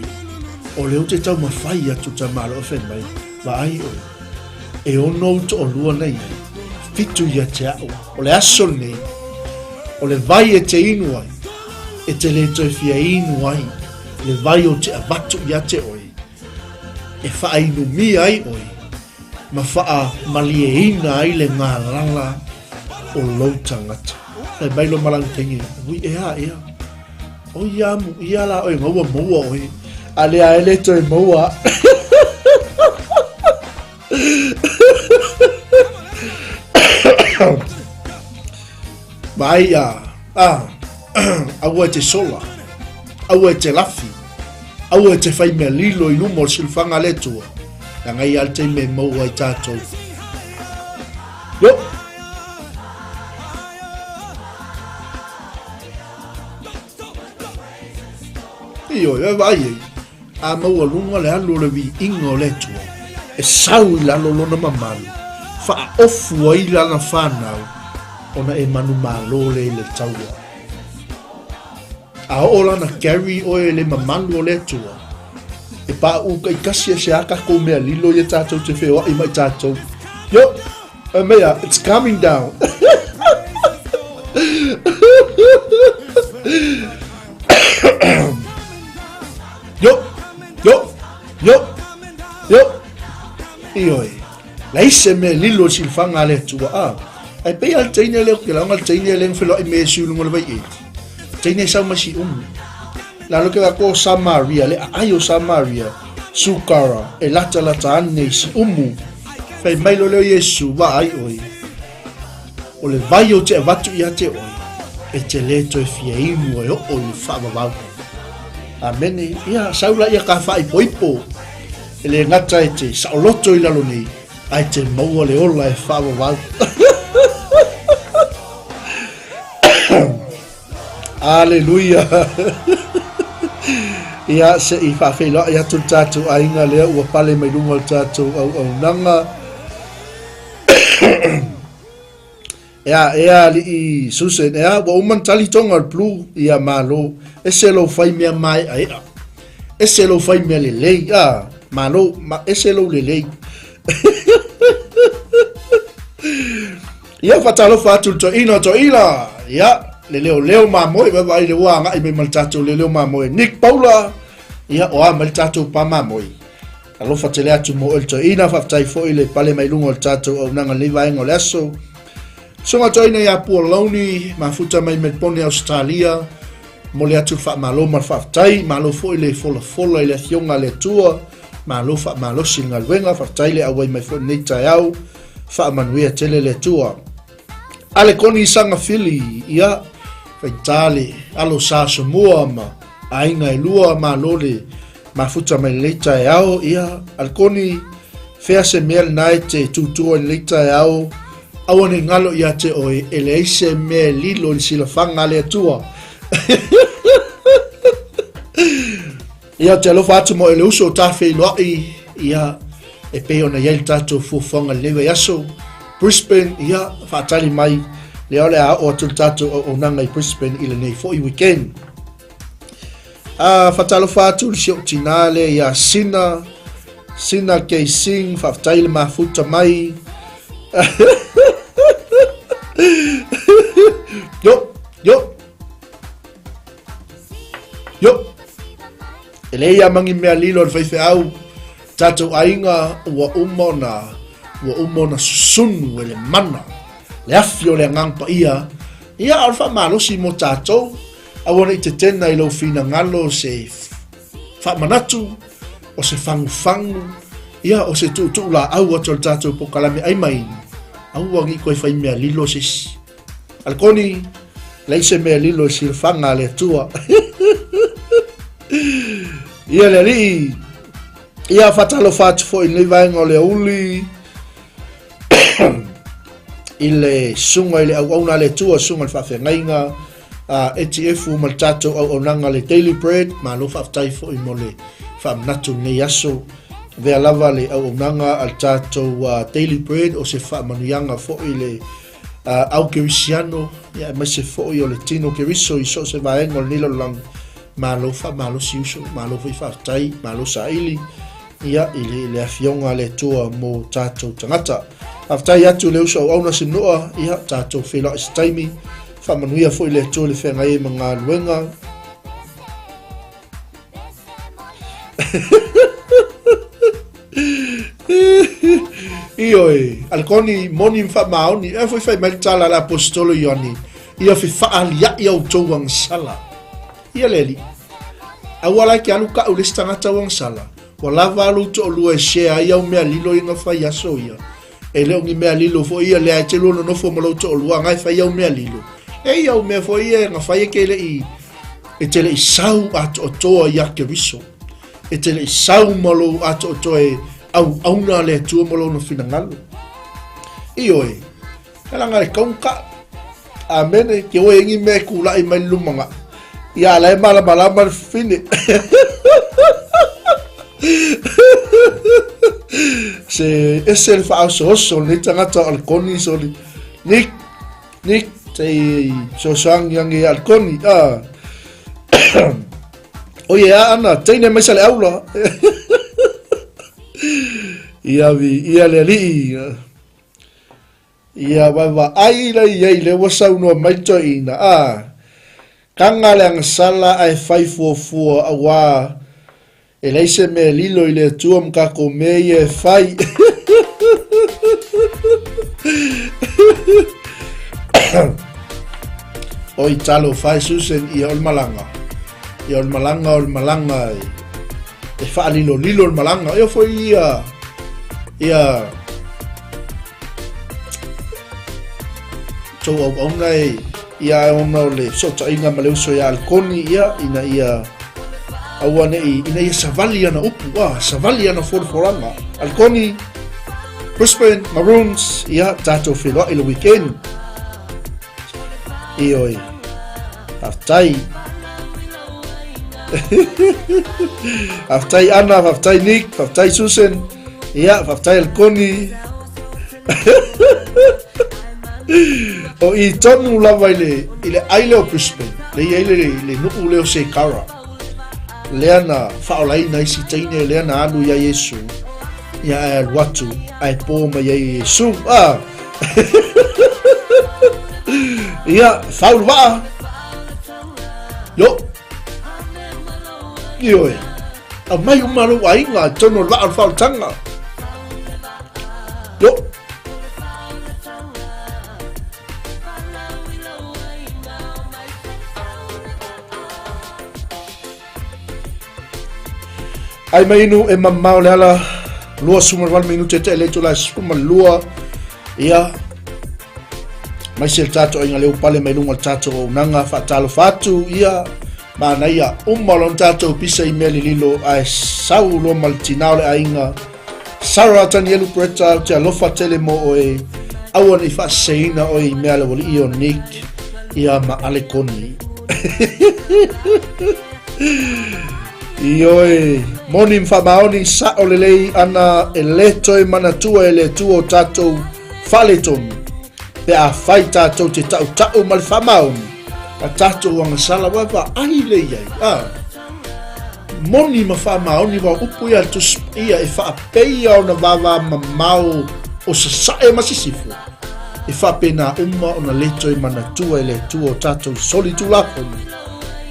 o lea ou te taumafai atu tamaloa fai mai, vaai oe, e ono ou toalua na i ai, fitu ia te a'u, o le aso lenei, o le vai e te inu ai, e te le toe fia inu ai, le vai ou te avatu ia te oe, e faainumia ai oe, ma faamalieina ai le galala o lou tagata. Fai mai lo malang tenge, ui ea ea. O ia mu ia la oe ngaua maua oe. A lea e le toe maua. Mai a, a, aua e te sola, aua e te lafi, aua e te whai mea lilo i luma o le silafaga a le Atua, leaga ia le taimi e maua ai tātou. Yo! Ioe, e vaai ai, a maualuga le alu o le viiga o le Atua, e sau i lalo lona mamalu, faaofu ai lana fanau, ona e manumalo lea i le taua. A oo lana carry oe i le mamalu o le Atua, e paʻu taitasi e se a takou mea lilo ia tatou te feoai mai tatou. Yo! Fai mai a, it's coming down. Yo! Yo! Yo! Yo! Ioe. Leai se mea lilo i silafaga a le Atua, a. Ae pei lava le teine lea ou te lauga, le teine lea na feiloai me Iesu i luga o le vai eli. Teine e sau mai Siumu. Lalo ke lako o Samaria, le aai o Samaria, Sukara, e latalata ane i Siumu. Fai mai loa lea o Iesu, Vaai oe, o le vai ou te avatu ia te oe, e te le toe fia inu e oo i le faavavau. Amene. Ia, sau laia ka faaipoipo. E le gata e te saoloto i lalo nei, ae te maua le ola e faavavau. Aleluia! Ia, se i faafeiloai atu le tatou aiga lea ua pale mai luga o le tatou auaunaga. Ea, ea alii Susan, ea, ua uma ona tali tonga o le Blue, ia malo. Ese lou fai mea maeaea. Ese lou fai mea lelei, a, malo, ma, ese lou lelei. Ia, faatalofa atu i le toeaina o Toeila, ia, le leoleo mamoe, vaavaai le ua agai mai ma le tatou leoleo mamoe, Nick Paula, ia, o a mai le tatou pa mamoe. Alofa tele atu mo oe le toeaina, faafetai foi le pale mai luga o le tatou auaunaga i lenei vaega o le aso. Susuga toeaina ia Pua Lowney, mafuta mai Melbourne, Ausetalia, momoli atu le faamalo ma le faafetai, malo foi le folafola i le Afioga a le Atua, malo faamalosi i le galuega, faafetai le auai mai foi i lenei taeao, faamanuia tele le Atua. Ale Koni Sagafili, ia, faigata le alo sa Asomua ma Aiga e lua, malo le mafuta mai lenei taeao. Ia, Alikoni, fea se mea lena e te tūtū ai lenei taeao, aua ne i galo ia te oe, e leai se mea e lilo i le silafaga a le Atua. Ia, ou te alofa atu mo le uso o ta feiloai, ia, e pei ona i ai le tatou fuafuaga i lenei vaiaso. Brisbane, ia, faatali mai, lea o le a oo atu le tatou auaunaga i Brisbane i lenei foi weekend. A, faatalofa atu i si ou tinā lea ia Sina, Sina K. Singh, faafetai le mafuta mai. Yo, yo, Yo! E leai a mangi mea lilo le faifeau, tatou aiga ua uma ona, ua uma ona susunu e le mana, le afi o le Agaga Paia, ia a o le faamalosi mo tatou, aua ne i tetena i lou finagalo se faamanatu, o se fagufagu, ia o se tuutuu laau atu o le tatou pokalame ai mai, aua ne i toe fai mea lilo se isi. Alikoni, leai se mea lilo i silafaga a le Atua. Ia le Alii, ia faatalofa atu foi i lenei vaega o le auli i le susuga i le auauna a le Atua, susuga i le faafeagaiga a ETF ma le tatou auaunaga le Daily Bread. Malo faafetai foi mo le faamanatu lenei aso. Avea lava le auaunaga a le tatou Daily Bread o se faamanuiaga foi le au kerisiano, ia aemaise foi o le tino keriso i so o se vaega o lenei lalolagi. Malo faamalosi uso, malo foi faafetai, malo saili ia i le, le afioga a le Atua mo tatou tagata. Faafetai atu le uso auauna Sinua, ia tatou feiloai se taimi. Faamanuia foi le Atua i le feagai ai ma galuega. Ioe, alikoni moni ma faamaoni, e foi fai mai le tala a le aposetolo Ioane, ia fefaalia'i a outou agasala. Ia le alii, aua la e te alu ka'u i le isi tagata au agasala, ua lava a lou to'alua e share ai au mea lilo ia na fai aso ia. E le o ni mea lilo foi ia lea e te lua nonofo ma lou to'alua na e fai au mea lilo. E ia au mea foi ia na fai e te le i e te le i sau atoatoa ia Keriso. E te le i sau ma lou atoatoa e auauna le Atua ma lona finagalo. Ioe, e laga e kaunga. Amene, ke oe ingi me kula'i mai le lumanga. Ia ala e malamalama le fine. Se ese le whaososo lenei tagata o Alikoni soli. Nick, Nick, te sosoangi angi Alikoni. Ah. Oie a ana, teine mai sa le aula. Ia vi, ia le alii. Ia vaavaai la iai le ua saunoa mai toeaina, a, Kaga le agasala ae fai fuafua auā e leai se mea e lilo i le Atua ma tatou mea ia e fai. Oi talofa e Susan, ia o le malaga. Ia o le malaga o le malaga e, e faalilolilo le malaga. Ia foi ia ia tou auauna e ia e ona o le fesootaiga ma le uso ia Alikoni ia ina ia aua nei ina ia savali ana upu a savali ana folafolaga Alikoni Brisbane Maroons ia tatou feiloai le weekend Ioe faafetai faafetai Ana faafetai Nick faafetai Susan ia faafetai Alikoni O i tonu lava i le, i le aile o Brisbane, le i ai le, le nuu lea o Sekara, lea na whaolaina isi teine, lea na alu ia Iesu, ia ae alu atu, ae pō mai ai Iesu. Ah. Ia, faulu waa. Yo. Ioe. Aumai uma lou aiga i totonu o le vaa o le faaolataga. Yo. Ai mai inu e mamao le ala 28 minute te le itula 12 ia mai se le tatou aiga leu pale mai luga o le tatou auaunaga faatalofa atu ia. Manaia, uma loa ona tatou pisa i mea lililo ae sau loa ma le tina o le aiga. Sarah Tanielu Bretta, ou te alofa tele mo oe. Aua ne i faaseseina oe i mea a le ualii o Nick ia ma Alekoni. Ioe, moni ma faamaoni sa'o lelei ana e le toe manatua e le Atua o tatou faaletonu pe afai tatou te taʻutaʻu ma le faamaoni a tatou agasala ua vaai le i ai a moni ma faamaoni wa upu ia Tusi Paia e faapeia ona vavamamao o sasae ma sisifo e faapena uma ona le toe manatua e le Atua o tatou solitulafono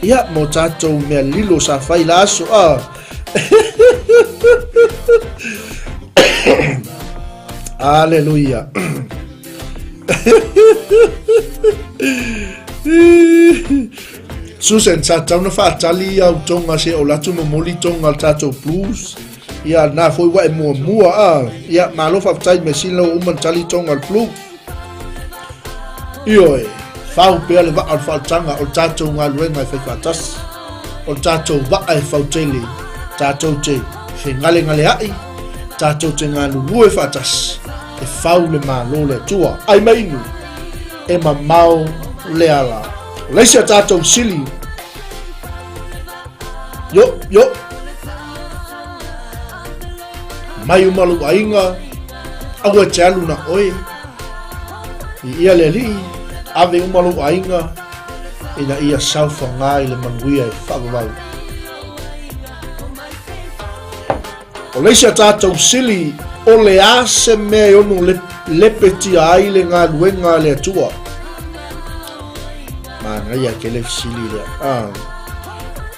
ia mo tatou mea lilo sa fai la aso a Aleluia. Susan, sa tau na faatali au tonga se o latu momoli tonga le tatou blues. Ia, na foi wa e muamua a. Ia, malo faafetai me sila ua uma na tali tonga le blues. Ioe, fau pea le vaa o le faaolataga o le tatou galuega e fai faatasi, o le tatou vaa e fautele, tatou te fegalegaleai, tatou te galulue faatasi, e fau le Malo o le Atua. Ai ma inu, e mamao le ala. O le isi a tatou sili, yo, yo, Mai uma lou aiga, aua e te alu na oe. I ia le alii, ave uma lou aiga, ina ia saofagā i le manuia e faavavau. O le isi a tatou sili, o le a se mea e ono lepetia ai le galuega a le Atua? Manaia ke le fesili lea. Ah.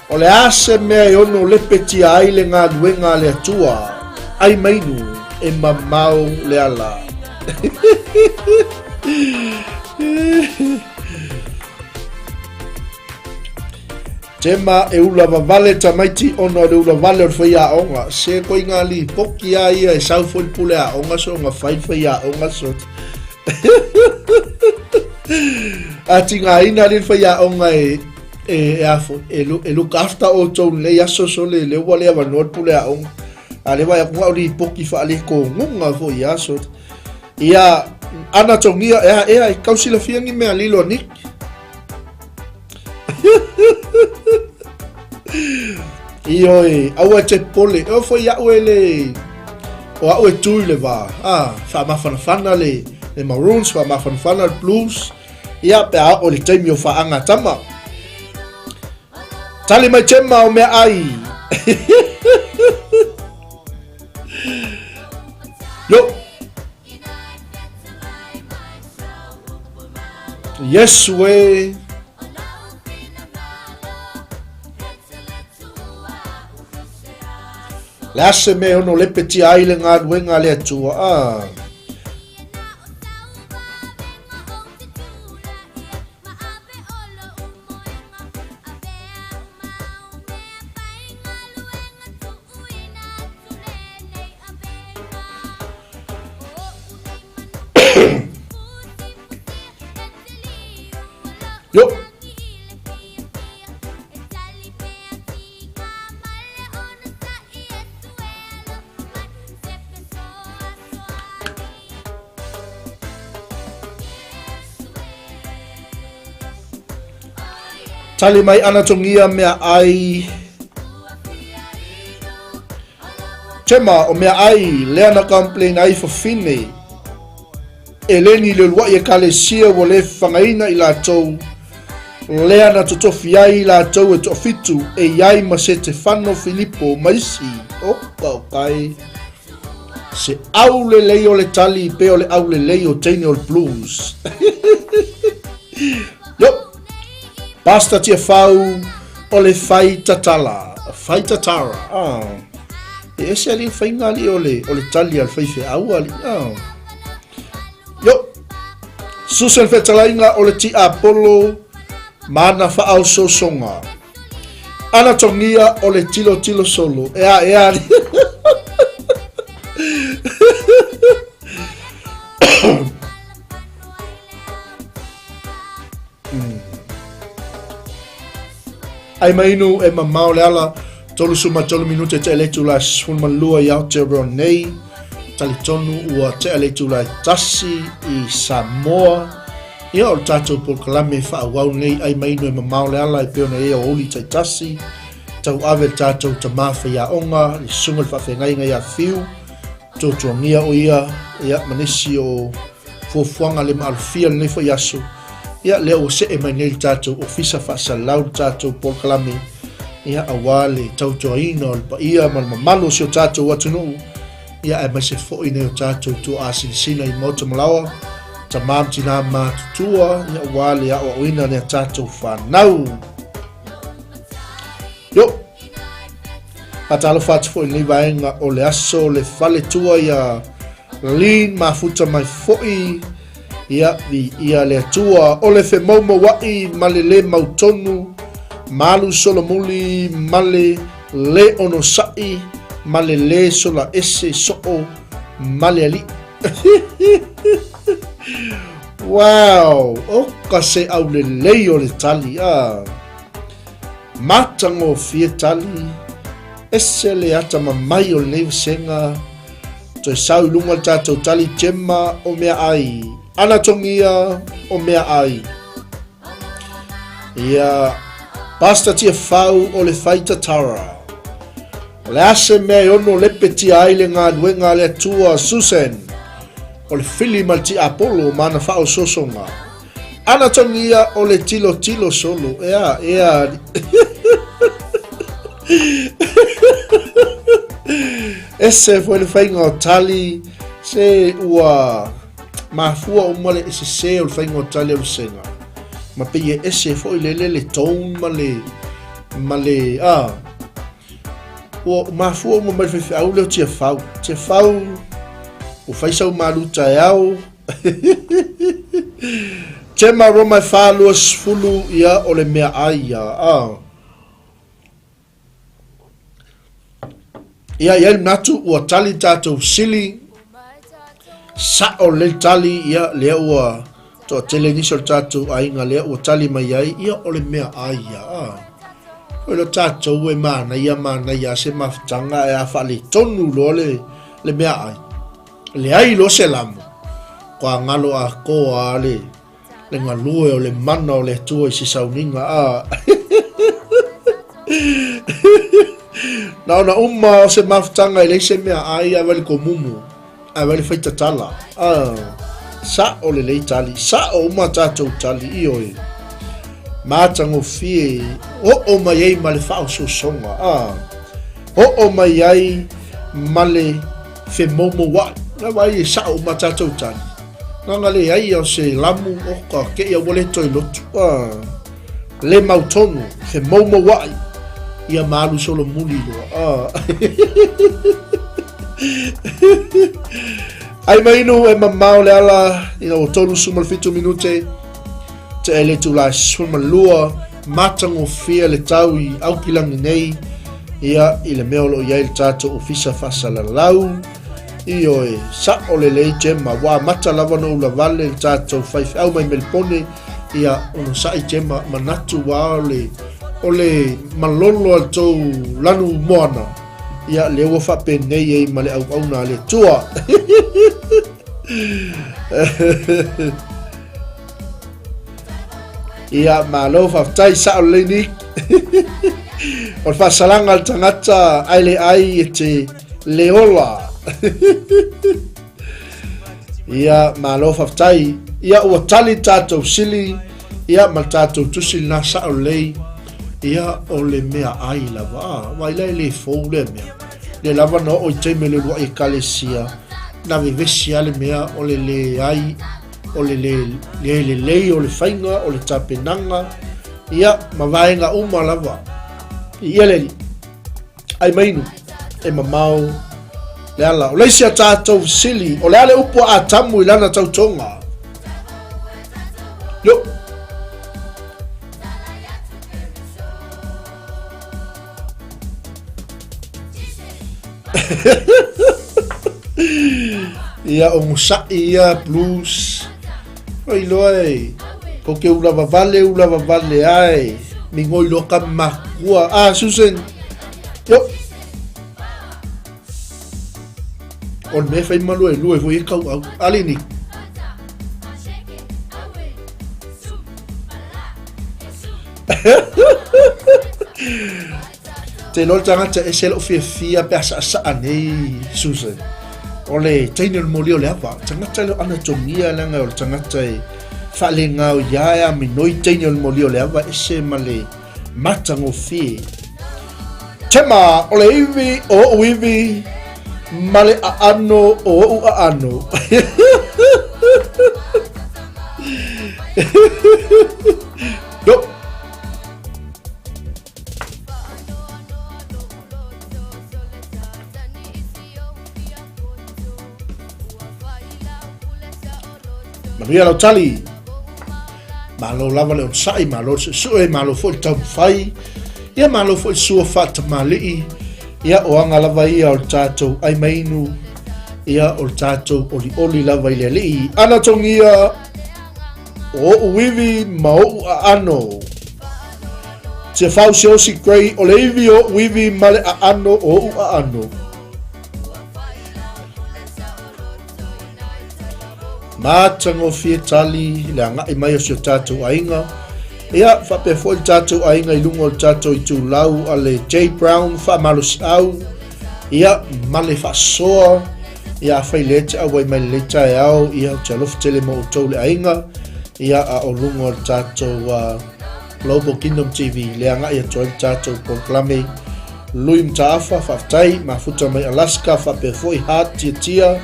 O le a se mea e ono lepetia ai le galuega a le Atua? Ai mainu e mamao le ala. Tema e ula vavale tamaiti ona o le ula vale o le faiaoga. Se koe ngā lipoki a ia e sau foi le pule aoga so nga fai le faiaoga so. A tigaina le faiaoga e e, e a foi, e, e look after outou lenei aso so le le ua le avanoa le pule aoga. A le vai aku ngā o lipoki faalekoguga foi aso. Ia, ana tongia, ea, ea, e kausilafia ni mea lilo a Nick. Ioe, aua e te pole. E foi au e le... O au e tui le vā. Ah, whaamafanafana le, le Maroons, whaamafanafana le Blues. Ia, pe a o le taimi o whaanga tama. Tali mai tema o mea ai. Yo. Yes way. Le a se mea e ono lepetia ai le galuega a le Atua. Ah. Yo. Tali mai ana tongia mea ai Tema o mea ai lea na complain ai fafine Eleni i le uluai ekalesia ua le fagaina i latou lea na totofi ai i latou e toafitu e i ai ma Setefano Filipo ma isi oka okai se au lelei o le tali pe o le au lelei o teine o le blues yo Pastor Tiafau o le fai tatala fai tatara ah. E ese ali faiga ali o le o le tali al faifeau ali ah. Yo Susan fetalaiga o le tiapolo ma ana faaosoosoga. Ana togia o le tilotilo solo. Ea, ea. Ai ma inu e mamao le ala, 33 minute te le itula 12 i Aotearoa nei. Talitonu ua tea le itula e 1 i Samoa. Ia o le tatou polokalame faaauau nei ai ma inu e mamao le ala e pei ona i ai aoauli taitasi. Tauave le tatou tama faiaoga, le susuga i le faafeagaiga ia Fiu, tuatuagia o ia, ia ma nisi o fuafuaga le maalofia lenei foi aso. Ia lea ua see mai nei le tatou ofisa faasalalau le tatou polokalame, ia aua le tautuaina o le paia ma le mamalu o si o tatou atunuu, ia aemaise foi nei o tatou tuaasilasila i Maota Malaoa, tamā ma tinā matutua, ia aua le aoaoina o nea tatou fanau. Yo! Faatalofa atu foi i lenei vaega o le aso le faletua ia Lin mafuta mai foi ia viia le Atua o le femoumoua'i ma le lē mautonu ma alu solomuli ma le lē onosa'i ma le lē solaese soo ma le Alii. Wow! Oka se aulelei o le tali a! Matagofie tali, ese le atamamai o lenei vasega. Toe sau i luga le tatou tali Gemma o mea ai, Anatomia o mea ai. Ia, Pastor Tiafau o le Faitatara. O le a se mea e ono lepetia ai le galuega a le Atua Susan o le fili ma le tiapolo ma ana faaosoosoga. Anatomia o le tilotilo solo. Ea, ea. Ese foi le faiga o tali, se ua mafua uma le sese o le faiga o tali o le sega. Ma pei e ese foi le le le tone ma le, ma le, ah, ua mafua uma mai le faifeau lea o Tiafau. Tiafau, ua fai sau malu taeao, Tema Roma e 4:20 ia o le mea ai ia. Ah. Ia i ai le manatu ua tali tatou sili sa'o lelei tali ia lea ua toatele nisi o le tatou aiga lea ua tali mai ai ia o le mea ai ia. Ah. Oi lo tatou e manaia manaia se mafutaga e a faaletonu loa le, le mea ai. Leai loa se lamo, kua galo atoa a le, le galue o le mana o le Atua i se sauniga a. Na ona uma o se mafutaga e leai se mea ai ae vai le komumu, ae vai le faitatala. A, sa'o lelei tali, sa'o uma tatou tali, ioe. Matagofie, oo mai ai ma le faaosoosoga, a, oo mai ai ma le femoumoua'i. Na vaai e sa'o uma tatou tali. Naga leai ia o se lamu oka keia ua le toe lotu. Ah, le mautonu, femoumoua'i ia ma alu solomuli loa. Ah. Ai mai inu e mamao le ala ina ua 37 minute te ele tula 12 matagofie le tau i Aukilangi nei ia i le mea o lo o i ai le tatou ofisa faasalalau. Ioe, sa'o lelei Gemma, ua amata lava ona ulavale le tatou faifeau mai Melipone, ia onosa'i Gemma, manatu ua o le, o le malolo a le tou lanu moana, ia lea ua faapenei ai ma le auauna a le Atua. Ia, malo, faafetai, sa'o lelei Nick. O le faasalaga a le tagata ai le ai e te le ola. Ia, malo, faafetai. Ia, ua tali le tatou sili, ia, ma le tatou tusi lena sa'o lelei. Ia, o le mea ai lava. Ah, vai la e le fou lea mea. Le lava na oo i taimi o le uluai ekalesia, na vevesi lava le mea o le leai o le le, le lelei o le faiga, o le tapenaga, ia, ma vaega uma lava. Ia le alii, ai mainu, e mamao le ala. O le isi a tatou fesili, o le a le upu a Atamu i lana tautoga? Yo. Ia o Musa'i ia blues. Oi loa e. Ko ke ula vavale ula vavale ae. migoi loa ka makua. Ah, Susan, yo. O le mea fai malu e lua e foi e kau au. Alini. Te loa le tagata e ese lou fiafia pe a saasaa nei Susan. O le teine o le moli o le ava. Tagata leo anatomia leaga o le tagata e faalegao ia e aminoi teine o le moli o le ava ese ma le matagofie. Tema o le iwi o o'u iwi ma le aano o o'u aano. Yo. Manuia lau tali. Malo lava le onosai, malo le suesue, malo foi le taumafai, ia malo foi le sua faatamalii, ia o aga lava ia o le tatou ai mainu, ia o le tatou olioli lava i le alii. Ana togia o o'u iwi ma o'u aano. Tiafau Siaosi Gray o le iwi o o'u iwi ma le aano o o'u aano. Matagofie tali le agai mai o si o tatou aiga. Ia, faapea foi le tatou aiga i luga o le tatou itulau a le J Brown faamalosiau, ia, ma le faasoa, ia, afai le te auai mai lenei taeao, ia, ou te alofa tele mo outou le aiga, ia, a o luga o le tatou uh, Global Kingdom TV, le agai atu ai le tatou polokalame Lui Mataafa, faafetai, mafuta mai Alaska, faapea foi Hart Tiatia,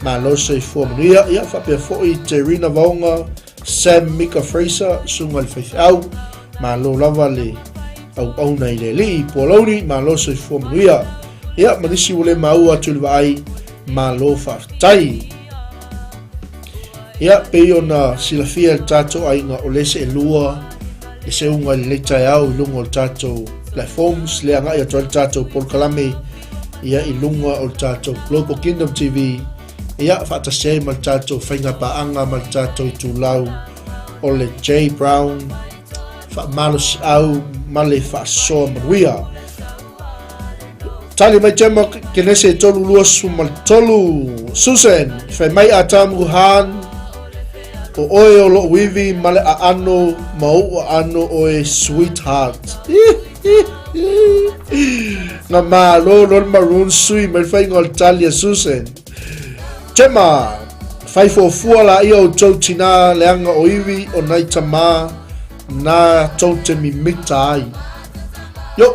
malo soifua manuia, ia faapea foi Terina Vaoga, Sam Mika Fraser, susuga i le faifeau, malo lava le auauna i le alii, Pualauni, malo soifua manuia. Ia, ma nisi ua le maua atu i le vaai, malo faafetai. Ia, pei ona silafia e le tatou aiga o le seelua le seuga i lenei taeao i luga o le tatou platforms, le agai atu ai le tatou polokalame ia i luga o le tatou Global Kingdom TV, ia faatasi ai ma le tatou faigapaaga ma le tatou itulau o le J Brown faamalosiau ma le faasoa manuia. Tali mai Tema Kenese 3:23. Susan, fai mai Atamu Han, o oe o lo'u iwi ma le aano ma o'u aano oe sweetheart. Na malo loa le maroon sui mai le faiga o le tali a Susan. Tema, fai fuafua laia outou tinā leaga o iwi o nai tamā na tou te mimita ai. Yo!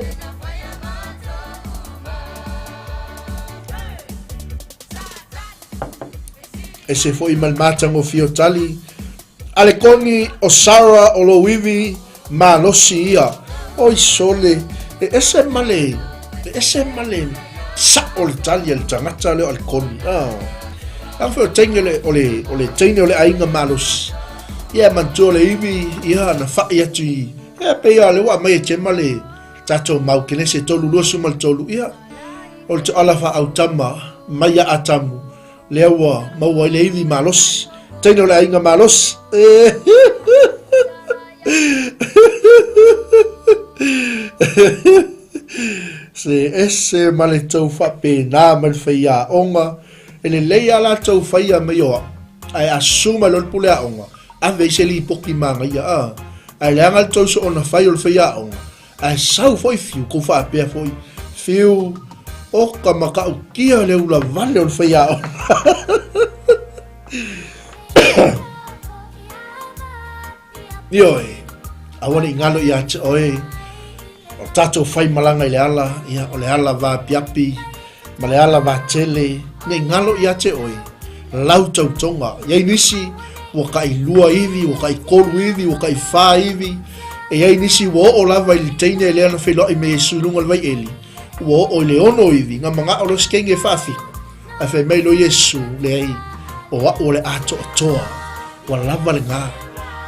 Ese foi ma le matagofie o tali a le koni o Sarah o lou iwi malosi ia. Oi sole, e ese ma le, e ese ma le sa'o le tali a le tagata lea o le koni. Ah. Leaga foi o teine o le, o le, o le teine o le aiga malosi. Ia e manatua o le iwi, ia na fa'i atu i, ia pei lava o lea ua aumai e Tema le tatou mau Kenese 3:23, ia, o le toala faaautama mai ia Atamu, lea ua maua ai le iwi malosi, teine o le aiga malosi. Se ese ma le tou faapena ma le faiaoga, e lelei lava latou faia mai o au. Ae a susu mai loa le pule aoga, ave ai se lipoti manaia, a. Ae leaga le tou soona fai o le faiaoga, ae sau foi fiu, kou faapea foi, fiu, oka matautia le ulavale o le faiaoga. Ioe, aua ne i galo ia te oe, o tatou faimalaga i le ala, ia, o le ala vaapiapi, ma le ala vatele, ne i galo ia te oe, lau tautoga. E i ai nisi ua tailua iwi, ua taitolu iwi, ua taifā iwi, e i ai nisi ua oo lava i le teine lea na feiloai me Iesu i luga o le vaieli, ua oo i le ono iwi, na manao loa se teine e faafitu, ae fai mai loa Iesu, leai, o a'u o le atoatoa. Ua lava lena.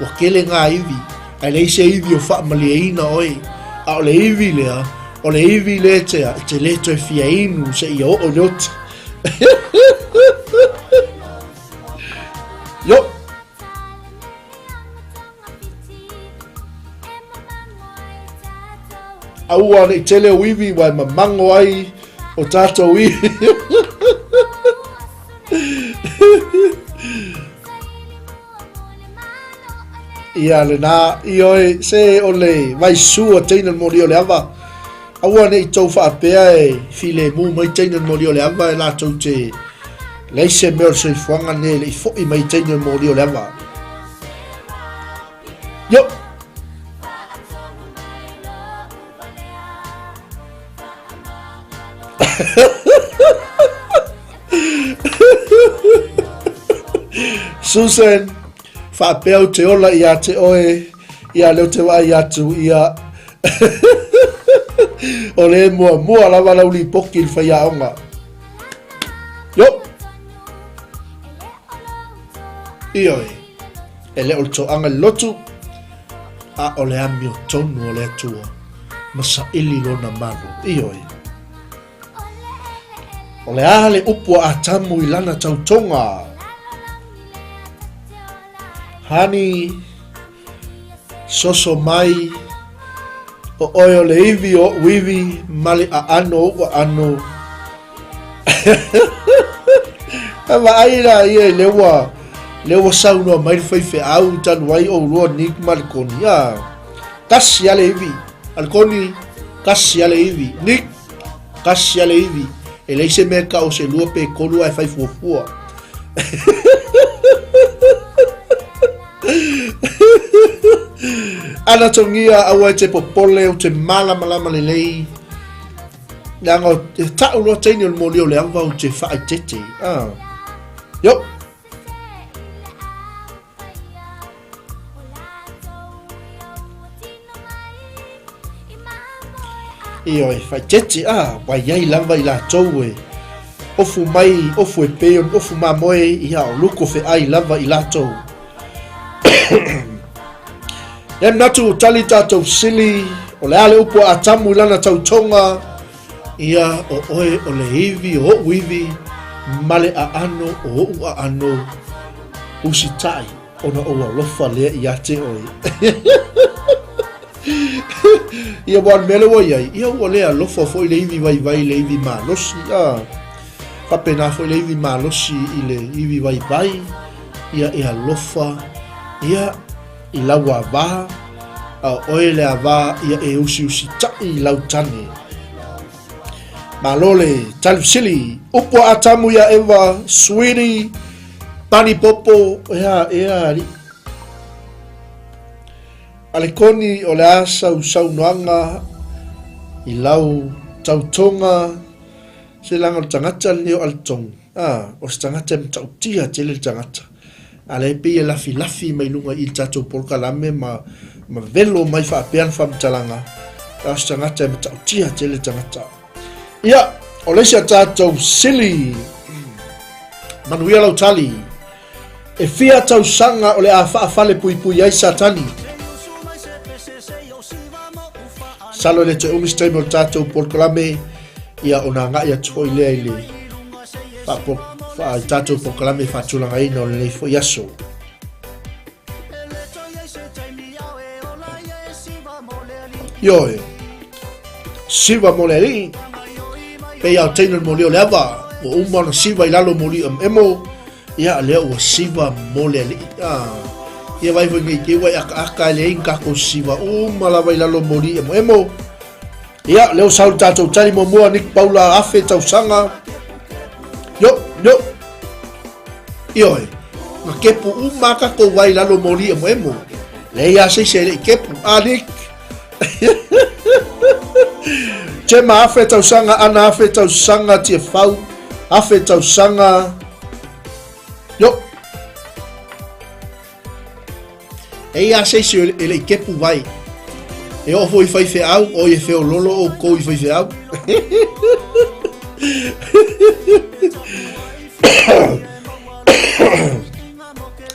Ua tele ngā iwi, ae leai se iwi o faamalieina oe. A o le iwi lea, o le iwi lea e te, e te le toe fia inu seia oo i le oti. Yo! Aua ne i tele ou iwi ua e mamago ai o tatou iwi. Ia lena, ioe, se o le vaisu a teine o le moli o le ava. Aua ne i tou faapea e filemu mai teine o le moli o le ava e latou te leai se mea o le soifuaga lenei e le i foi mai teine o le moli o le ava. Yo! Susan, faapea ou te ola ia te oe, ia lea ou te vaai atu, ia o le muamua lava lau lipoti i le faiaoga. Yo! Ioe, e le o le toaga i le lotu, a o le amiotonu o le Atua ma saili lona malo. Ioe. O le a le upu a Atamu i lana tautoga? Hani, soso mai, o oe o le iwi o oʻu iwi, ma le aano o oʻu aano. A vaai la ia i le ua, le ua saunoa mai le faifeau talu ai ʻolua Nick ma le Koni. A, tasi a le iwi. A le Koni, tasi a le iwi. Nick, tasi a le iwi. E leai se mea e tau o se lua pe tolu ae fai fuafua. Ana togia aua e te popole ou te malamalama lelei. Leaga e tau loa teine o le moli o le ava ou te faaeteete. Ah. Yo. Ioe, faaeteete, ah, ua i ai lava i latou e ofu mai, ofu e pei o ni ofu mamoe, ia o luko feai lava i latou. E manatu ua tali tatou fesili, o le a le upu a Atamu i lana tautoga? Ia, o oe o le iwi o oʻu iwi, ma le aano o oʻu aano, usitai ona ou alofa lea ia te oe. Ia, ua o le mea lea ua i ai, ia ua le alofa foi le iwi vaivai i le iwi malosi, a. Faapena foi le iwi malosi i le iwi vaivai, ia e alofa, ia, i lau avā, a o oe le avā, ia e usiusitai i lau tane. Malo le tali fesili. Upu a Atamu iā Eva, sweetie, pani popo, ea, ea, alii. A le Koni, o le a sau saunoaga i lau tautoga, se leaga o le tagata lenei o Alitong, a, o se tagata e matautia tele le tagata. A lea e pei e lafilafi mai luga i le tatou polokalame ma, ma velo mai faapea le faamatalaga, a o se tagata e matautia tele le tagata. Ia, o le isi a tatou sili, manuia lau tali. E fia tausaga o le a faafalepuipui ai Satani? Masalo e le toe umi se taimi o le tatou polokalame, ia ona agai atu foi lea i le faapo, faa, i tatou polokalame faatulagaina o lenei foi aso. Ioe, siva mo le alii, pei a o teine o le moli o le ava, ua uma ona siva i lalo moli emo, Ia, lea ua siva mo le alii. Ah, ia vai foi nei te ua e akaaka e leai ni tatou siva uma lava i lalo moli emoemo. Ia, lea ua sau le tatou tali muamua Nick Paula afe tausaga. Yo, yo. Ioe, na kepu uma tatou vai i lalo moli emoemo. Leai a se isi e le i kepu. Ah, Nick. Gemma afe tausaga, Ana afe tausaga, Tiafau afe tausaga. Yo. E ia se isi e le i kepu vai. E oo foi i faifeau, oi e feololo oukou i faifeau.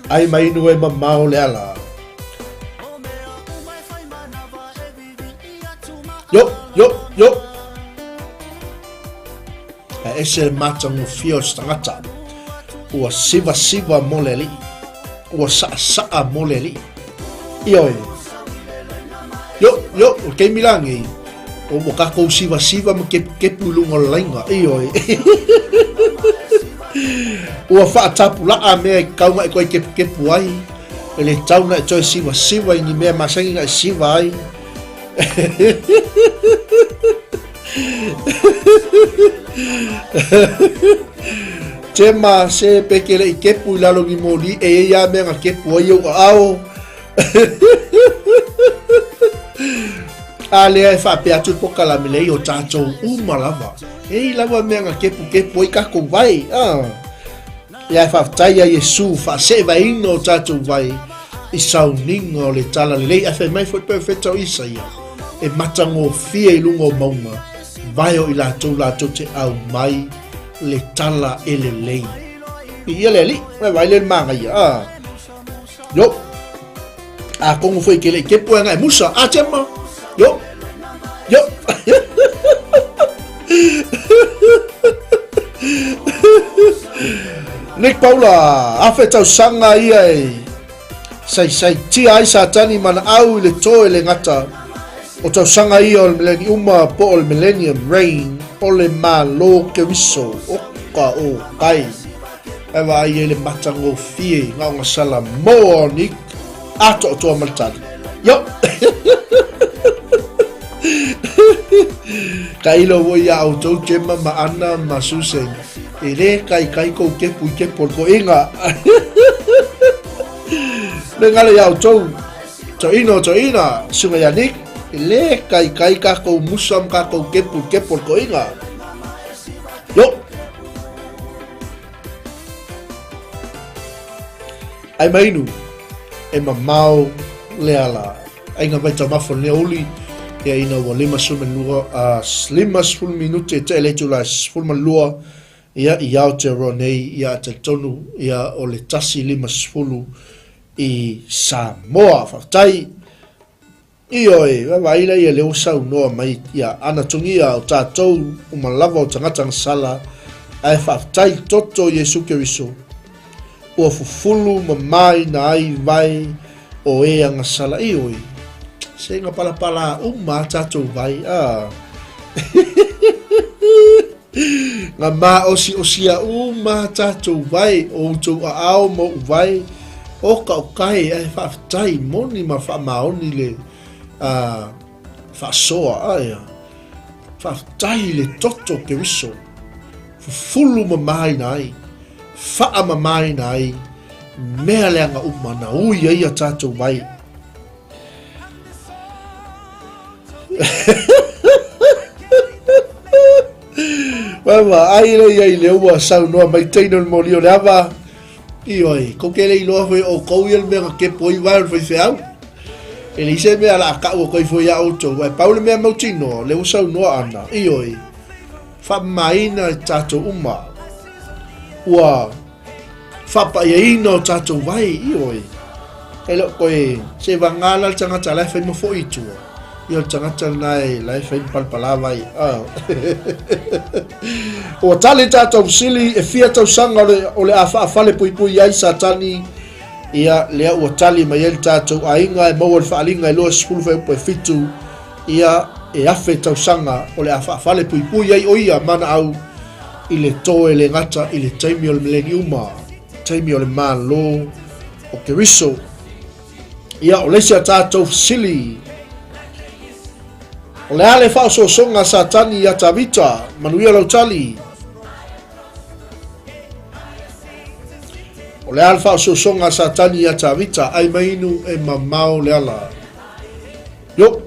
Ai mai inu e mamao le ala. Yo, yo, yo. A ese le matagofie o se tagata. Ua sivasiva mo le alii. Ua saasaa mo le alii. Ioe. Yo, yo, o le taimi la nei. O ua tatou sivasiva ma kepukepu i luga o le laina, ioe. Ua faatapulaa mea e tatau ona e toe kepukepu ai, e le tatau ona e toe sivasiva i ni mea masani ona e siva ai. Tema se pe ke le i kepu i lalo ni moli e i a mea na kepu ai ou aao. A lea e faapea atu le pokalame lea i o tatou uma lava. E i lava mea na kepukepu ai tatou vai. Ah. Ia e faafetai ia Iesu faaseevaeina o tatou vai i sauniga o le tala lelei. Ae fai mai foi le perofeta o Isaia, e matagofie i luga o mauga, vae o i latou latou te aumai le tala e lelei. Ia le Alii, vaai le manaia. Ah. Yo. Atonu foi ke le kepu e ngai musa. A chema. Yo. Yo. Nick Paula, afe tausaga ia e saisaitia ai Satani ma naau i le to e le gata o tausaga ia o le mileniuma po o le millennium reign o le Malo Keriso o ka o kai. E vaai ai le matagofie gaogasala moa o Nick atoatoa ma le tali. Yo! Tailo foi iā outou Gemma ma Anna ma Susan. E lē kaikai kou kepu i kepu o le toeaina. Le galo iā outou toeaina o toeaina, susuga ia Nick, e lē kaikai kakou musa ma kakou kepu i kepu o le toeaina. Yo! Ai mainu, e mamao le ala. Aiga vaitaumafa o lenei aoauli, ia ina ua 52, 50 minute e te'e le itula e 12, ia i Aotearoa nei, ia a talitonu, ia o le 1:50 i Samoa. Faafetai. Ioe, vaavaai laia lea ua saunoa mai ia Anatogia o tatou uma lava o tagata gasala, ae faafetai toto Iesu Keriso ua fufulu mamaina ai vai o e agasala. Ioe, se na palapala uma a tatou vai, a. Na māʻosiʻosia uma a tatou vai, o outou aao ma oʻu vai, o kaʻokae, ae faafetai, moni ma faamaoni le faasoa, ae faafetai i le toto o Keriso, fufulu mamaina ai, faamamaina ai mea leaga uma na ui ai a tatou vai. Wawa, ai le ia i le ua saunoa mai teine o le moli o le ava. Ioe, ko ke le iloa foi o kou ia le mea ka kepo i vai o le faifeau. E leai se mea la kau o koi foi ia outou. Ai pau le mea mautinoa, le ua saunoa ana. Ioe, faamamaina i tatou uma. Ua Faapaiaina o tatou vai, ioe. E le o koe se vagā la le tagata la e fai ma foi i tua. Ia o le tagata lena e la e fai ma palapalā vai. Ah. Ua tali tatou fesili e fia tausaga o le, o le a faafale puipui ai Satani. Ia, lea ua tali mai ai le tatou aiga e maua le faaaliga e 20 fuaiupu e 7. Ia, e afe tausaga o le a faafale puipui ai o ia manaau i le tō e le gata i le taimi o le mileniuma, taimi o le Malo o Keriso. Ia, o le isi a tatou fesili, o le a le faaosoosoga a Satani iā Tavita? Manuia lau tali. O le a le faaosoosoga a Satani iā Tavita? Ai mai inu e mamao le ala. Yo!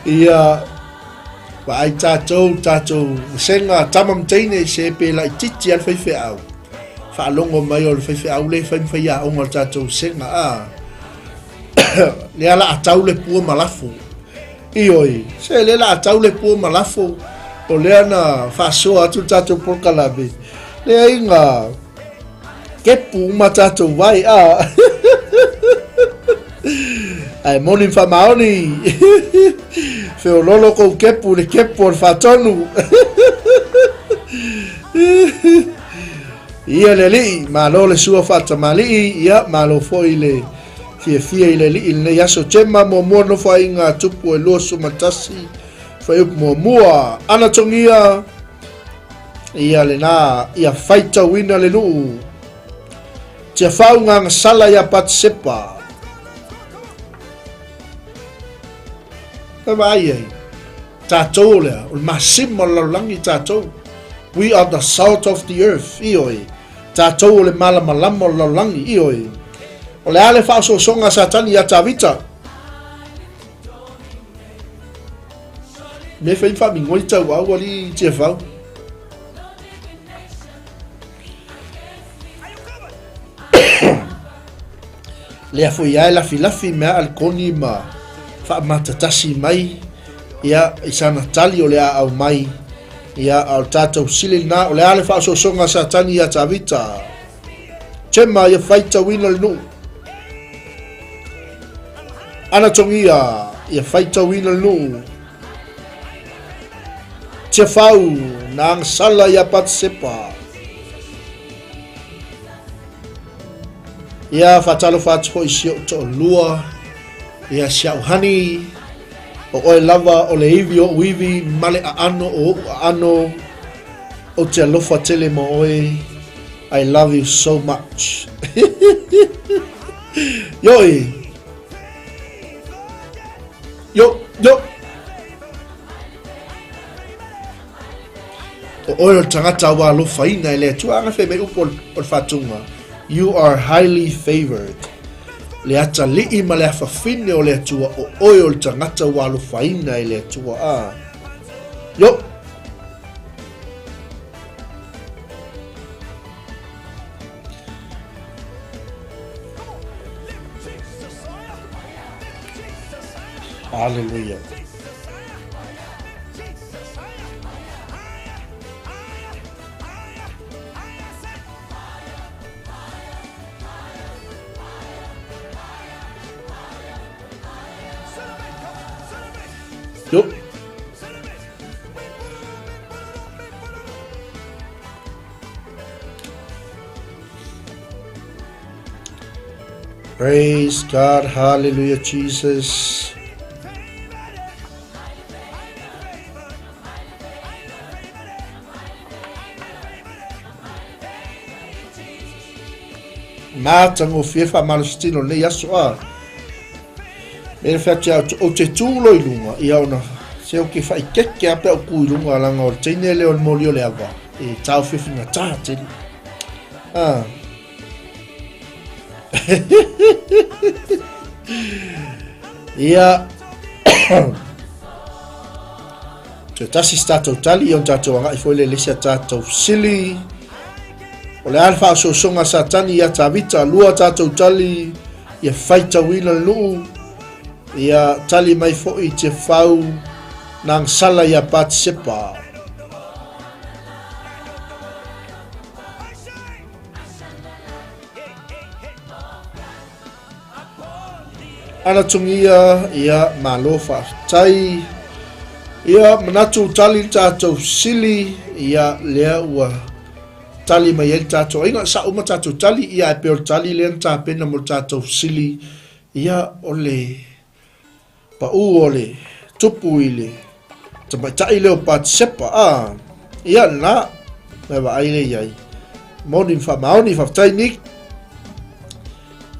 Ia, vaai tatou, tatou vasega, tama ma teine, se pe laitiiti lava le faifeau. Faalogo mai o le faifeau le fai ma faiaoga o le tatou vasega, a. Lea la a tau le pua ma lafo. Ioe, se lea la tau le pua ma lafo, o lea na faasoa atu le tatou polokalame. Leai na kepu uma tatou vai, a. Ae moni ma faamaoni, feololo kou kepu i le kepu o le faatonu. Ia le alii, malo le sua faatamalii, ia malo foi le fiafia i le alii i lenei aso. Tema muamua nofoaiga tupu e 21, fuaiupu muamua, Anatogia, ia lena, ia faitauina le nuu. Tiafau gagasala ia Patisepa. E vaai ai. Tatou o lea, o le masima o le lalolagi tatou. We are the salt of the earth, ioe. Tatou o le malamalama o le lalolagi, ioe. O le a le faaosoosoga a Satani ia Tavita? Me fai faamigoi tauau alii Tiafau. Lea foi lava e lafilafi mea a le koni ma faamatatasi mai ia i sana tali o le a aumai ia a o le tatou sili lena o le a le faaosoosoga a Satani ia Tavita Tema ia faitauina le nuu Anatogia ia faitauina le nuu Tiafau na agasala ia Patisepa. Ia faatalofa atu foi si ou toalua, ia si au honey, o oe lava o le ivi o ou ivi ma le aano o ou aano, ou te alofa tele mo oe, I love you so much. Yoi! Yo, yo! O oe o le tagata ua alofaina e le Atua, aga fai mai upu o le faatuga, you are highly favored. Le atalii ma le afafine o le Atua, o oe o le tagata ua alofaina e le Atua. Ah. Yo! Hallelujah. Yo. Praise God, hallelujah, Jesus. Matagofie faamalositino lenei aso a. Me le whati au, o te tūlo i lunga, ia ona, se o ke whaikeke a pe au ku i lunga langa o le teine le o le moli o le awa, e tau whiwhinga tā tele. Ah. Ia, toe tasi se tatou tali, ia ona tatou agai foi lea i le isi a tatou fesili. O le a le faaosoosoga a Satani ia Tavita, lua tatou tali, ia faitauina le nuu, ia tali mai foi te fau na agasala ia Patisepa. Anatungia, ia, malo faafetai. Ia, manatu tali le tatou fesili, ia, lea ua tali mai ai le tatou aiga. Sa uma tatou tali, ia, ae pei o le tali lea na tapena mo le tatou fesili, ia, o le Pau o le tupu i le tamaitai lea o Patisepa, a, ia lena, me vaai lea i ai. Moni ma faamaoni, faafetai Nick.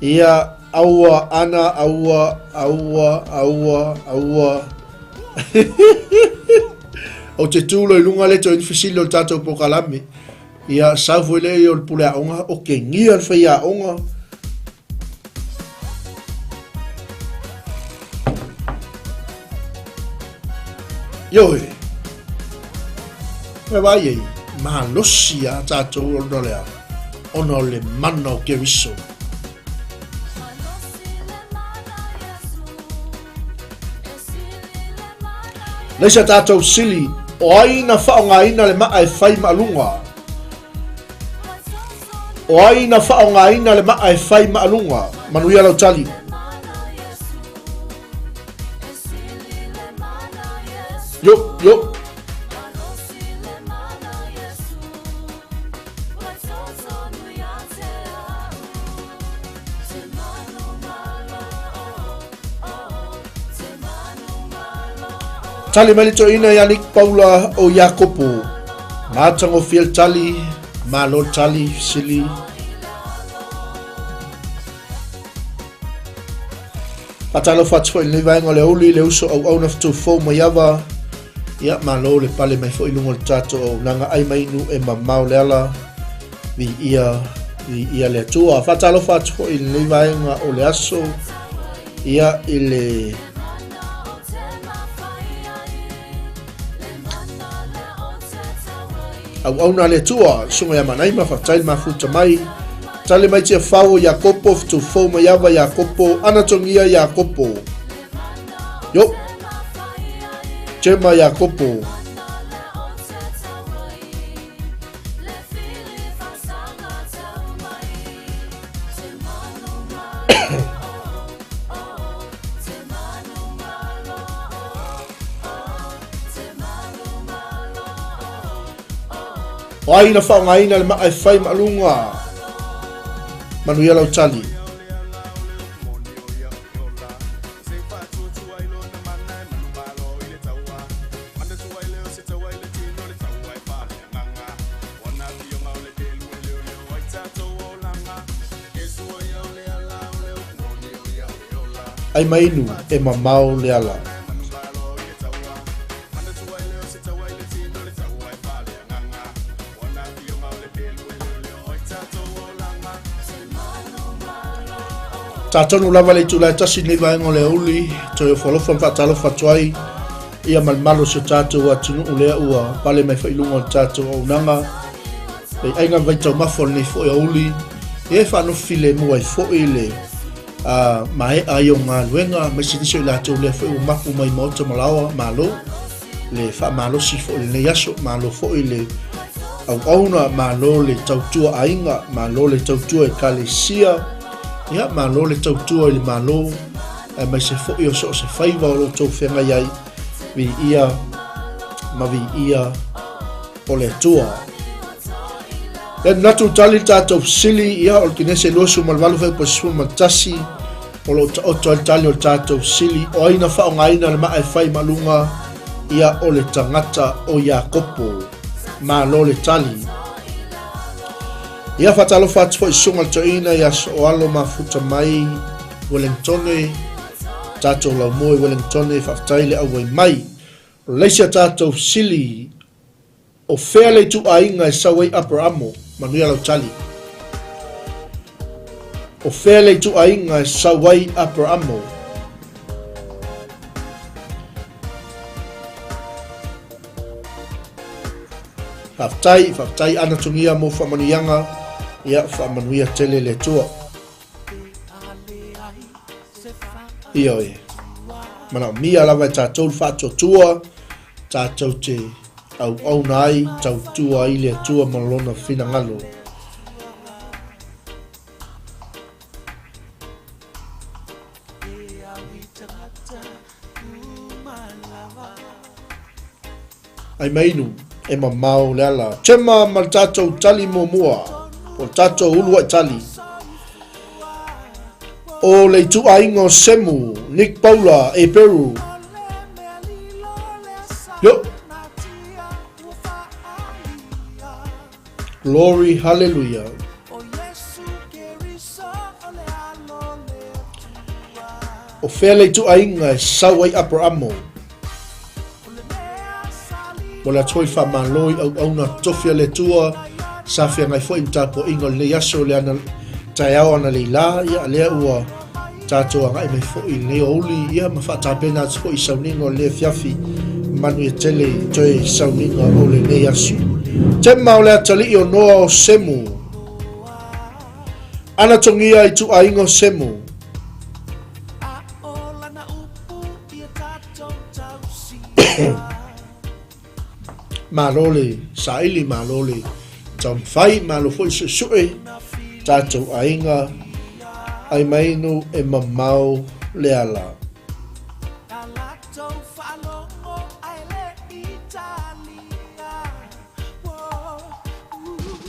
Ia, aua, ana, aua, aua, aua, aua. Ou te tū loa i luga le toe ni fesili o le tatou polokalame. Ia, sau foi lea o le pule aoga, o kegia le faiaoga. Ioe. Me vai ei, malosi a tātou ona lea, ona o le mana o Keriso. Le isi a tatou sili, o ai na faaaogaina le maa e fai maaluga? O ai na faaaogaina le maa e fai maaluga? Manuia lau tali. Yo, yo. Tali mai le toeaina ia Nick Paula o Iakopo. Matagofie le tali, malo le tali, fesili. Faatalofa atu foi i lenei vaega o le auli, le uso auauna fetufou mai ava. Ia, malo le pale mai foi i luga o le tatou auaunaga ai mai inu e mamao le ala. Viia, viia le Atua. Faatalofa atu foi i lenei vaega o le aso. Ia, i le auauna a le Atua, susuga ia Manaima, faafetai le mafuta mai. Tali mai Tiafau o Iakopo, Fetufou mai ava Iakopo, Anatongia Iakopo. Yo. Jema Iakopo. O ai na faaaogaina le maa e fai maaluga? Manuia lau tali. Ai mainu e mamao le ala. Tatonu lava le itula e tasi nei vaega o le auli, toe ofo alofa ma faatalofa atu ai ia ma le malu o si o tatou atunuu lea ua pale mai foi i luga o le tatou auaunaga. Le aiga vaitaumafa o lenei foi auli, ia e faanofo filemu ai foi le maea ai o galuega, aemaise nisi o i latou lea foi ua mapu mai maota ma laoa, malo le faamalosi foi i lenei aso, malo foi le auauna, malo le tautua aiga, malo le tautua ekalesia, ia malo le tautua i le malo, aemaise foi o so o se faiva o lo outou feagai ai, viia ma viia o le Atua. Ia manatu tali le tatou fesili, ia o le Kenese 28 fuaiupu 11, o lo o taoto ai le tali o le tatou fesili, o ai na faaaogaina le maa e fai maaluga, ia o le tagata o Iakopo. Malo le tali. Ia faatalofa atu foi i susuga le toeaina ia Sooalo Mafuta mai Wellingtone, tatou laumua i Wellingtone, faafetai le auai mai. O le isi a tatou fesili, o fea le ituaiga e sau ai Aperamo? Manuia lau tali. O fea le ituaiga e sau ai Aperamo? Faafetai, faafetai Ana Togia mo faamanuiaga. Ia, faamanuia tele le Atua. Ioe. Manaomia lava e tatou le faatuatua, tatou te auauna ai, tautua ai le Atua ma lona finagalo. Ai mainu e mamao le ala. Chema ma le tatou tali muamua, po o le tatou uluai tali. O le ituaiga o Semu, Nick Paula, Eperu. Yo. Glory, hallelujah. O fea le ituaiga e sau ai Aperamo? Mo le atu foi faamalo i auauna tofi a le Atua sa feagai foi ma tapuaiga o lenei aso le ana taeao ana leilā, ia lea ua tatou agai mai foi i lenei aoauli, ia ma faatapena atu foi i sauniga o lenei afiafi. Manuia tele i toe sauniga o lenei aso. Tema o le atalii o Noa o Semu. Anatogia ituaiga o Semu. Malo le saili, malo le taumafai, malo foi le suesue, tatou aiga, ai mainu e mamao le ala.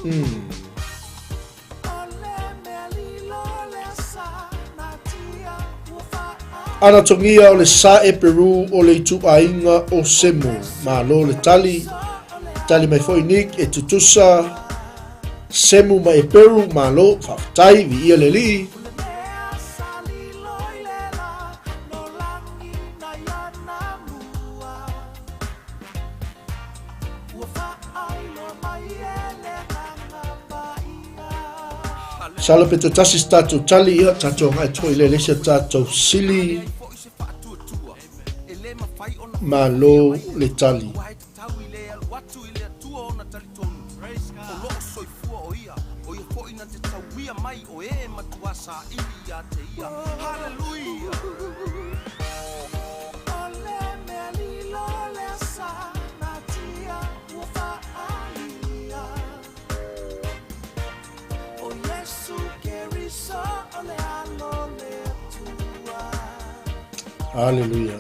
Mm. Anatogia o le Sae Peru o le ituaiga o Semu. Malo le tali. Tali mai foi Nick e tutusa Semu ma Eperu. Malo, faafetai, viia le Alii. Sala pe tasi se tatou tali, ia tatou agai atu foi lea i le isi a tatou sili. Malo le tali. Haleluia.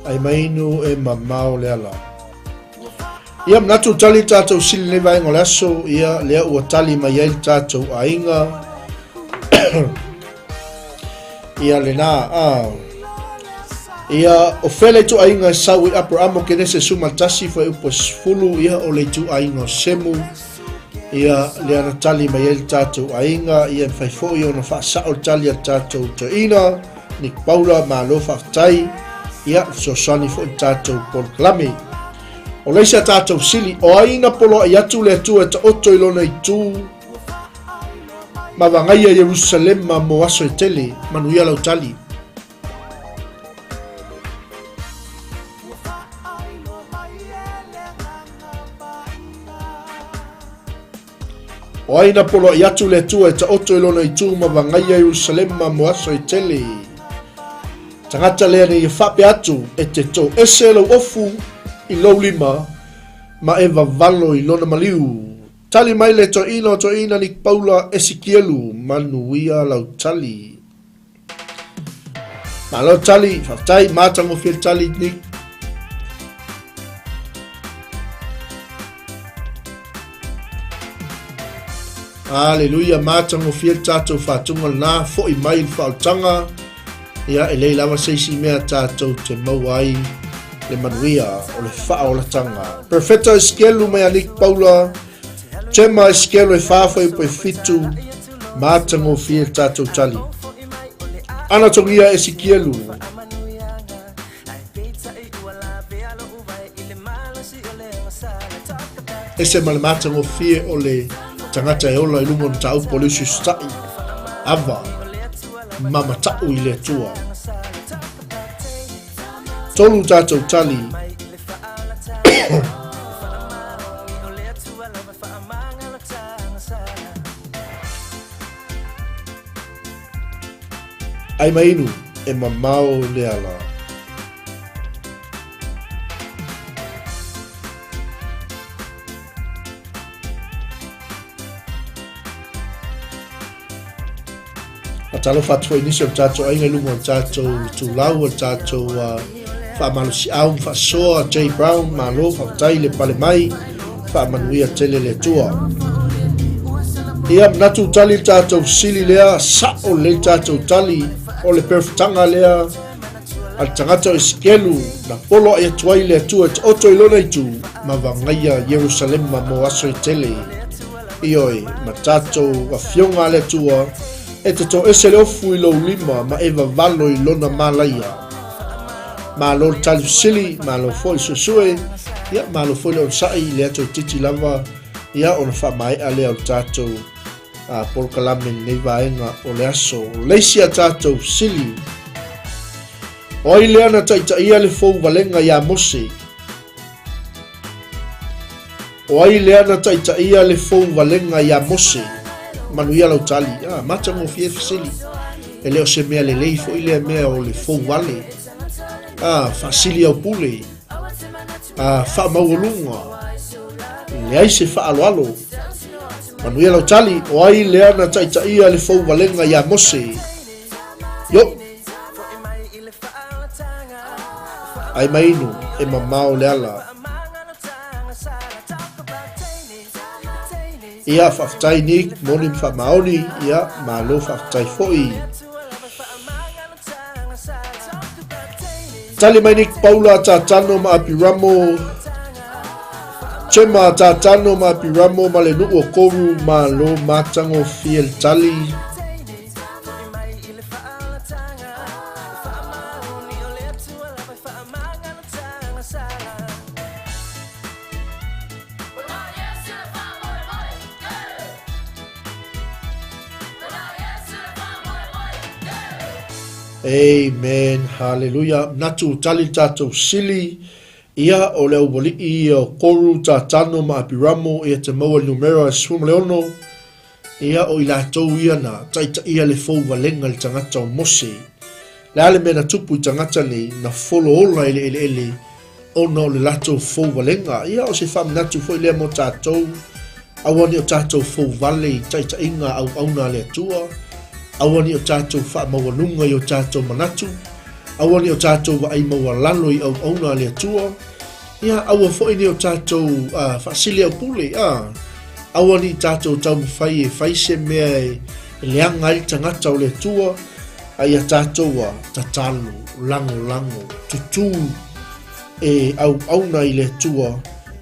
Ai mainu e mamao le ala. Ia manatu tali tatou sili nei vaega o le aso, ia lea ua tali mai ai le tatou aiga. Ia lena, a. Ia, o fea le ituaiga e sau i Aperamo, Kenese 11, fuaiupu e 10, ia, o le ituaiga o Semu, ia, lea na tali mai ai le tatou aiga, ia, e mafai foi ona faasao le tali a le tatou toeaina, Nick Paula, malo faafetai, ia, fesoasoani foi le tatou polokalame. O le isi a tatou sili, o ai na poloai atu le Atua e taoto i lona itu, Ma vagaia Ierusalema mo aso e tele, manuia lau tali. O ai na poloai atu le Atua e taoto i lona itu ma vagaia Ierusalema mo aso e tele. Tagata lea nei e faapea atu e te toese lou ofu i lou lima ma e vavalo i lona maliu. Tali mai le toeaina o toeaina Nick Paula Esikielu manuia lau tali. Malo tali, faafetai, matagofie le tali Nick. Aleluia, matagofie le tatou faatuga lena, foi mai le faaolataga. Ia, e leai lava se isi mea tatou te maua ai le manuia o le faaolataga. Perfecto Esikielu mai a Nick Paula, Chema Esikielu e whā whai upo e fitu, mātangofie le tātou tali. Anatongia Esikielu. Ese ma le matagofie o le tagata e ola i luga o mataupu o le usiusitaʻi, ava, ma mataʻu i le Atua. Tolu tatou tali. Ai mainu e mamao le ala. Faatalofa atu foi i nisi o le tatou aiga i luga o le tatou itulau o le tatou faamalosiau ma faasoa J Brown, malo faafetai le pale mai, faamanuia tele le Atua. Ia manatu tali le tatou sili lea, sao lelei le tatou tali o le perefutaga lea a le tagata o Esekielu na poloai atu ai le Atua e taoto i lona itu ma vagaia Ierusalema mo aso e tele. Ioe, ma tatou afioga a le Atua, e te toese le ofu i lou lima ma e vavalo i lona malaia. Malo le tali fesili, malo foi le suesue, ia malo foi le onosai i le atoititi lava, ia ona faamaea lea o le tatou a polokalame i lenei vaega o le aso. O le isi a tatou fesili, o ai lea na taitaia le fou valega iā Mose? O ai lea na taitaia le fou valega iā Mose? Manuia lau tali. Ah, matagofie fesili. E le o se mea lelei foi lea mea o le fou vale. A, faasili au pule. A, faamaualuga. Leai se faaaloalo. Manuia lau tali, o ai lea na taitaia le fou valega iā Mose? Io! Ai ma inu, e mamao le ala. Ia, faafetai Nick, moni ma faamaoni, ia, malo faafetai foi. Tali mai Nick Paula, Tatano ma Apiramo, Chema Tatano ma Apiramo ma le nuu o Koru, malo matagofie le tali. Amen. Hallelujah. Natu tali tātou sili. Ia o le aualii ia o Koru, Tatano ma Apiramo, ia te maua le numera e 16. Ia, o i latou ia na taitaia le fou valega i le tagata o Mose. Le a le mea na tupu i tagata nei, na folo ola i le eleele ona o le latou fou valega. Ia, o se faamanatu foi lea mo tatou, aua ne i o tatou fou vale i taitaiga auauna a le Atua, aua ne i o tatou faamaualuga i o tatou manatu, aua ne i o tatou vaai maualalo i auauna a le Atua, Ia, aua foi ne i o tatou faasili au pule, a. Aua ne i tatou taumafai e fai se mea e leaga ai le tagata o le Atua, a ia tatou a tatalo, lagolago, tutū e auauna i le Atua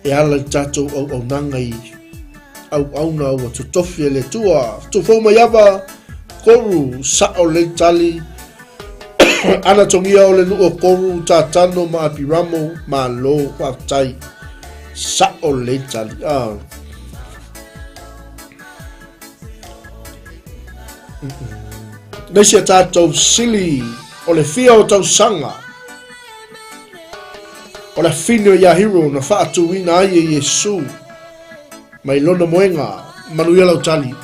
e ala i le tatou auaunaga i auauna ua totofi e le Atua. Tufou mai ava, Koru, sao lei tali, Ana togia o le nuu o Koru, Tatano ma Apiramo, malo, faafetai. Sao lelei tali. Ah. Le isi a tatou sili o le fia o tausaga o le afine o Iahiro na faatuina ai e Iesu mai lona moega. Manuia lau tali.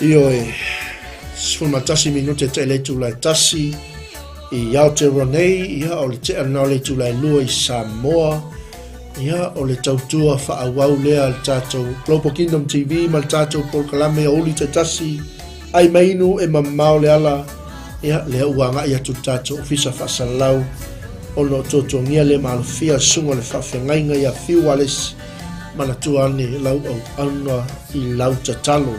Ioe, 11 minute te le itula e tasi i Aotearoa nei, ia o le tea lena o le itula e lua i Samoa. Ia, o le tautua faaauau lea a le tatou Global Kingdom TV ma le tatou polokalame o Uli Taitasi, ai ma inu e mamao le ala, ia, lea ua agai atu le tatou ofisa faasalalau ona o tuatuagia le maalofia susuga o le faafeagaiga ia Fiu Wallace, manatua ane lau auauna i lau tatalo.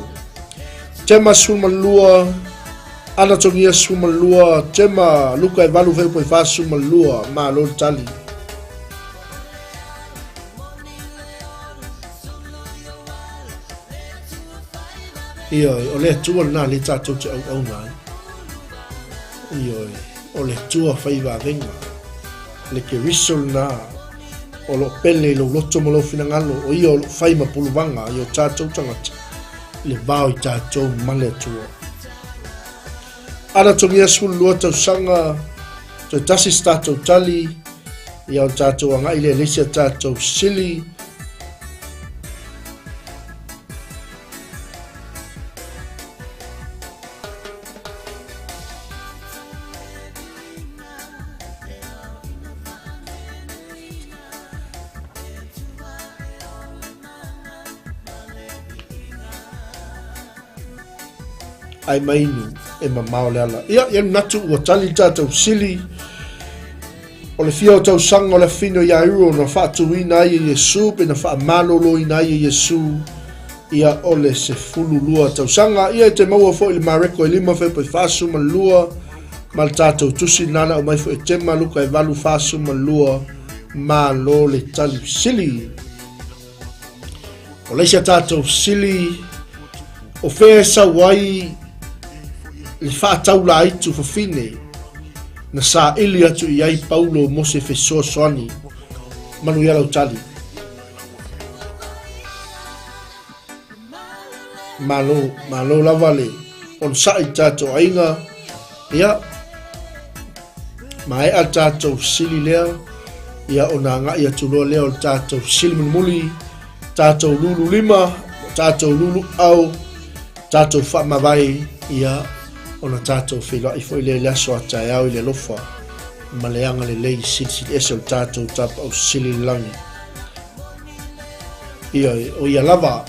Tema 12, Anatogia 12, Tema, Luka e 8 fuaiupu e 42, malo le tali. Ioe, o le Atua lena lea tatou te auauna ai. Ioe, o le Atua fai vavega. Le Keriso lena o lo o pele i lou loto ma lou finagalo, o ia o lo o fai ma puluvaga i o tatou tagata i le va o i tatou ma le Atua. Anatogia 12 tausaga, toe tasi se tatou tali, ia o tatou agai lea i le isi a tatou sili. Ai ma inu e mamao le ala. Ia, ia manatu ua tali le tatou sili o le fia o tausaga o le afino ia Euro na faatuina ai e Iesu pe na faamaloloina ai e Iesu ia o le 12 tausaga. Ia e te maua foi le Mareko e 5 Fepa e 42 ma le tatou tusi nana aumai foi e Tema Luka e 8 42 malo le tali sili. O le isi a tatou fesili, o fea e sau ai le faataulaaitu fafine na saili atu i ai Paulo mo se fesoasoani? Manuia lau tali. Malo, malo lava le onosai i tatou aiga. Ia, maea le tatou fesili lea, ia ona agai atu loa lea o le tatou fesili mulimuli, tatou lulu lima, tatou lulu au, tatou faamavae, ia ona tatou feiloai foi lea i le aso a taeao i le alofa ma le agalelei silisili ese o le tatou Tapaau Sili i le lagi. Ioe, o ia lava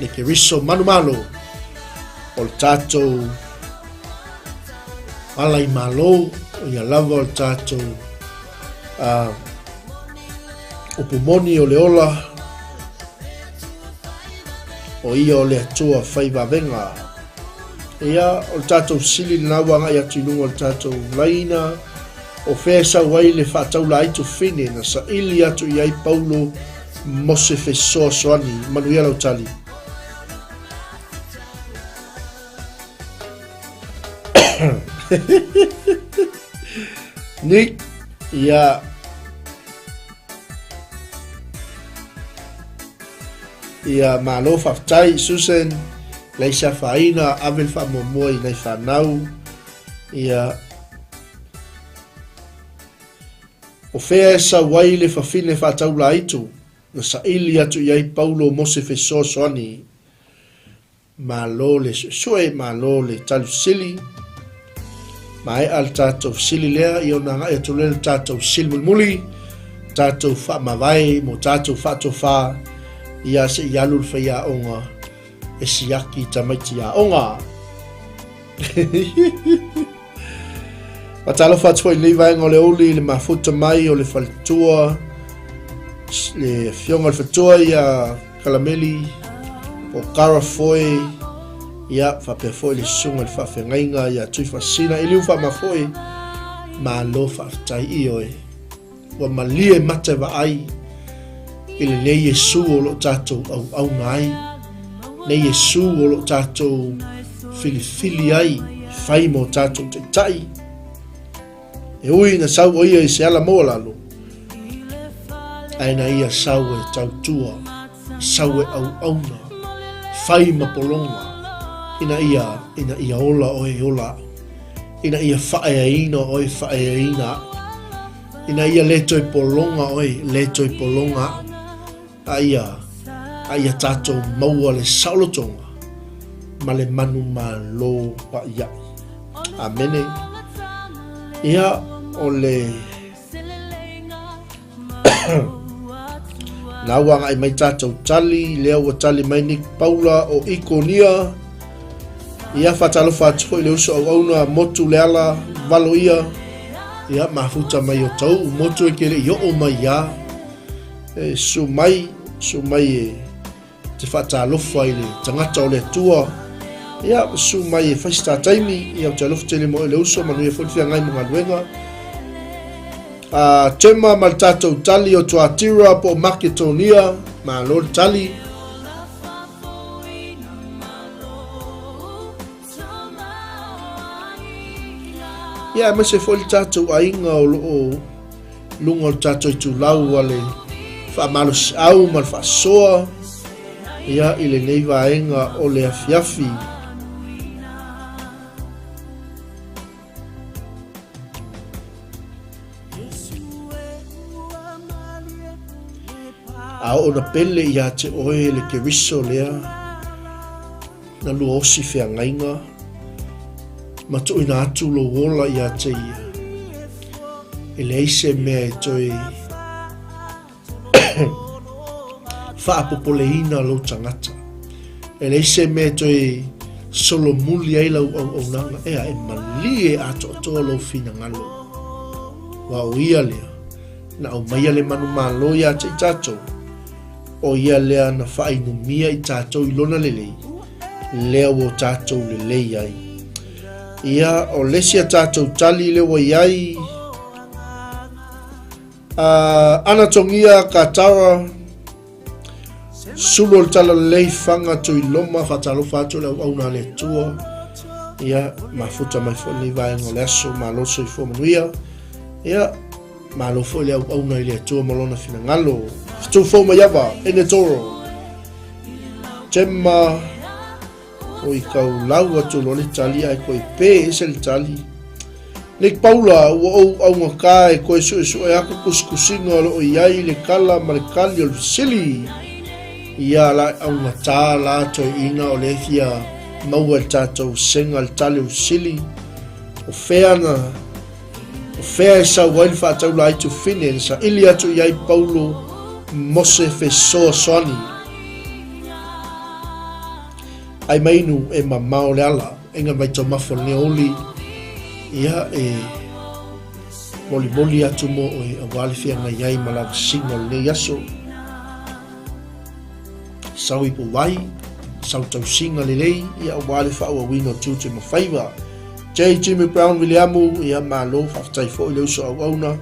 le Keriso manumalo o le tatou ala i malo, o ia lava o le tatou upu moni o le ola, o ia o le Atua fai vavega. Ia, o le tatou sili lena ua agai atu i luga o le tatou laina, o fea e sau ai le faataula fine na saili atu i ai Paulo mo se fesoasoani. Manuia lau tali. Ni, ia, ia malo faafetai Susan, leai se afaina, ave le faamuamua i nai fanau, ia, o fea e sau ai le fafine faataula aitu, na saili atu i ai Paulo mo se fesoasoani. Malo le suesue, malo le tali fesili. Maea le tatou fesili lea, ia ona agai atu lea le tatou fesili mulimuli, tatou faamavae mo tatou faatofā, ia se i alu le faiaoga e siaki tamaiti aoga. Faatalofa atu foi i lenei vaega o le uli i le mafuta mai o le faletua, le afioga o le faletua ia Kalameli o Kara Foe, ia faapea foi le susuga i le faafeagaiga ia Tuifaasisina Eliu Faamafoe, malo faafetai ioe. Ua malie mata e vaai i lenei Iesu o lo o tatou auauna ai, nei Iesu o lo o tatou filifili ai, fai mo tatou taitai. E ui na sau o ia i se ala maualalo, ae na ia sau e tautua, sau e auauna, fai ma pologa, ina ia, ina ia ola oe e ola au, ina ia faaeaina oe e faaeaina au, ina ia le toe pologa oe, le toe pologa au, a ia, a ia tatou maua le saolotoga ma le manumalo pa'ia'i. Amene. Ia, o le Na ua agai mai tatou tali, lea ua tali mai Nick Paula o Ikonia. Ia faatalofa atu foi le uso auauna motu le ala valo ia. Ia mafuta mai o tau motu e ke le i oo mai ia. E su mai, su mai e te faatalofa i le tagata o le Atua. Ia, susu mai e fai se ta taimi, ia ou te alofa tele mo le uso, manuia foi le feagai mo galuega. Tema ma le tatou tali o Tuatira po o Maketonia, malo le tali. Ia, aemaise foi le tatou aiga o lo o luga o le tatou itulau a le faamalosiau ma le faasoa ia i lenei vaega o le afiafi. A oo na pele ia te oe le Keriso lea, na lua osi feagaiga ma tuuina atu lou ola ia te ia. E leai se mea e toe faapopoleina lou tagata. E leai se mea e toe solomuli ai lau auaunaga. Ea, e malie atoatoa lou finagalo. Aua o ia lea na aumaia le manumalo ia te i tatou. ʻO ia lea na faainumia i tatou i lona lelei, lea ua o tatou lelei ai. Ia, o le isi a tatou tali lea ua i ai, Anatogia Katara, sulu o le talalelei Faga Tuiloma, faatalofa atu le auauna a le Atua. Ia, mafuta mai foi lenei vaega o le aso, malo le soifua manuia. Ia, Malo foi le auauna i le Atua ma lona finagalo. Fetu fou mai ava, Enetoro. Tema. Oi kaulau atu loa le tali ae toe pe ese le tali. Nick Paula, ua ou augata e toe suesue aku tusitusiga o lo o i ai le kala ma le kali o le fesili. Ia la e augata la toeaina o lea e fia maua e le tatou sega le tali o le fesili. O fea na o fea e sau ai le faataulaitu fine na saili atu i ai Paulo mo se fesoasoani. Ai mainu e mamao le ala, e nga vaitaumafa o lenei aoauli, ia e molimoli atu mo oe aua le feagai ai ma lavasiga o lenei aso. Sau i Powai, sau tausiga lelei, ia aua le faaauauina o tiute ma faiva. J. Jimmy Brown Viliamu, ia malo, faafetai foi le uso auauna,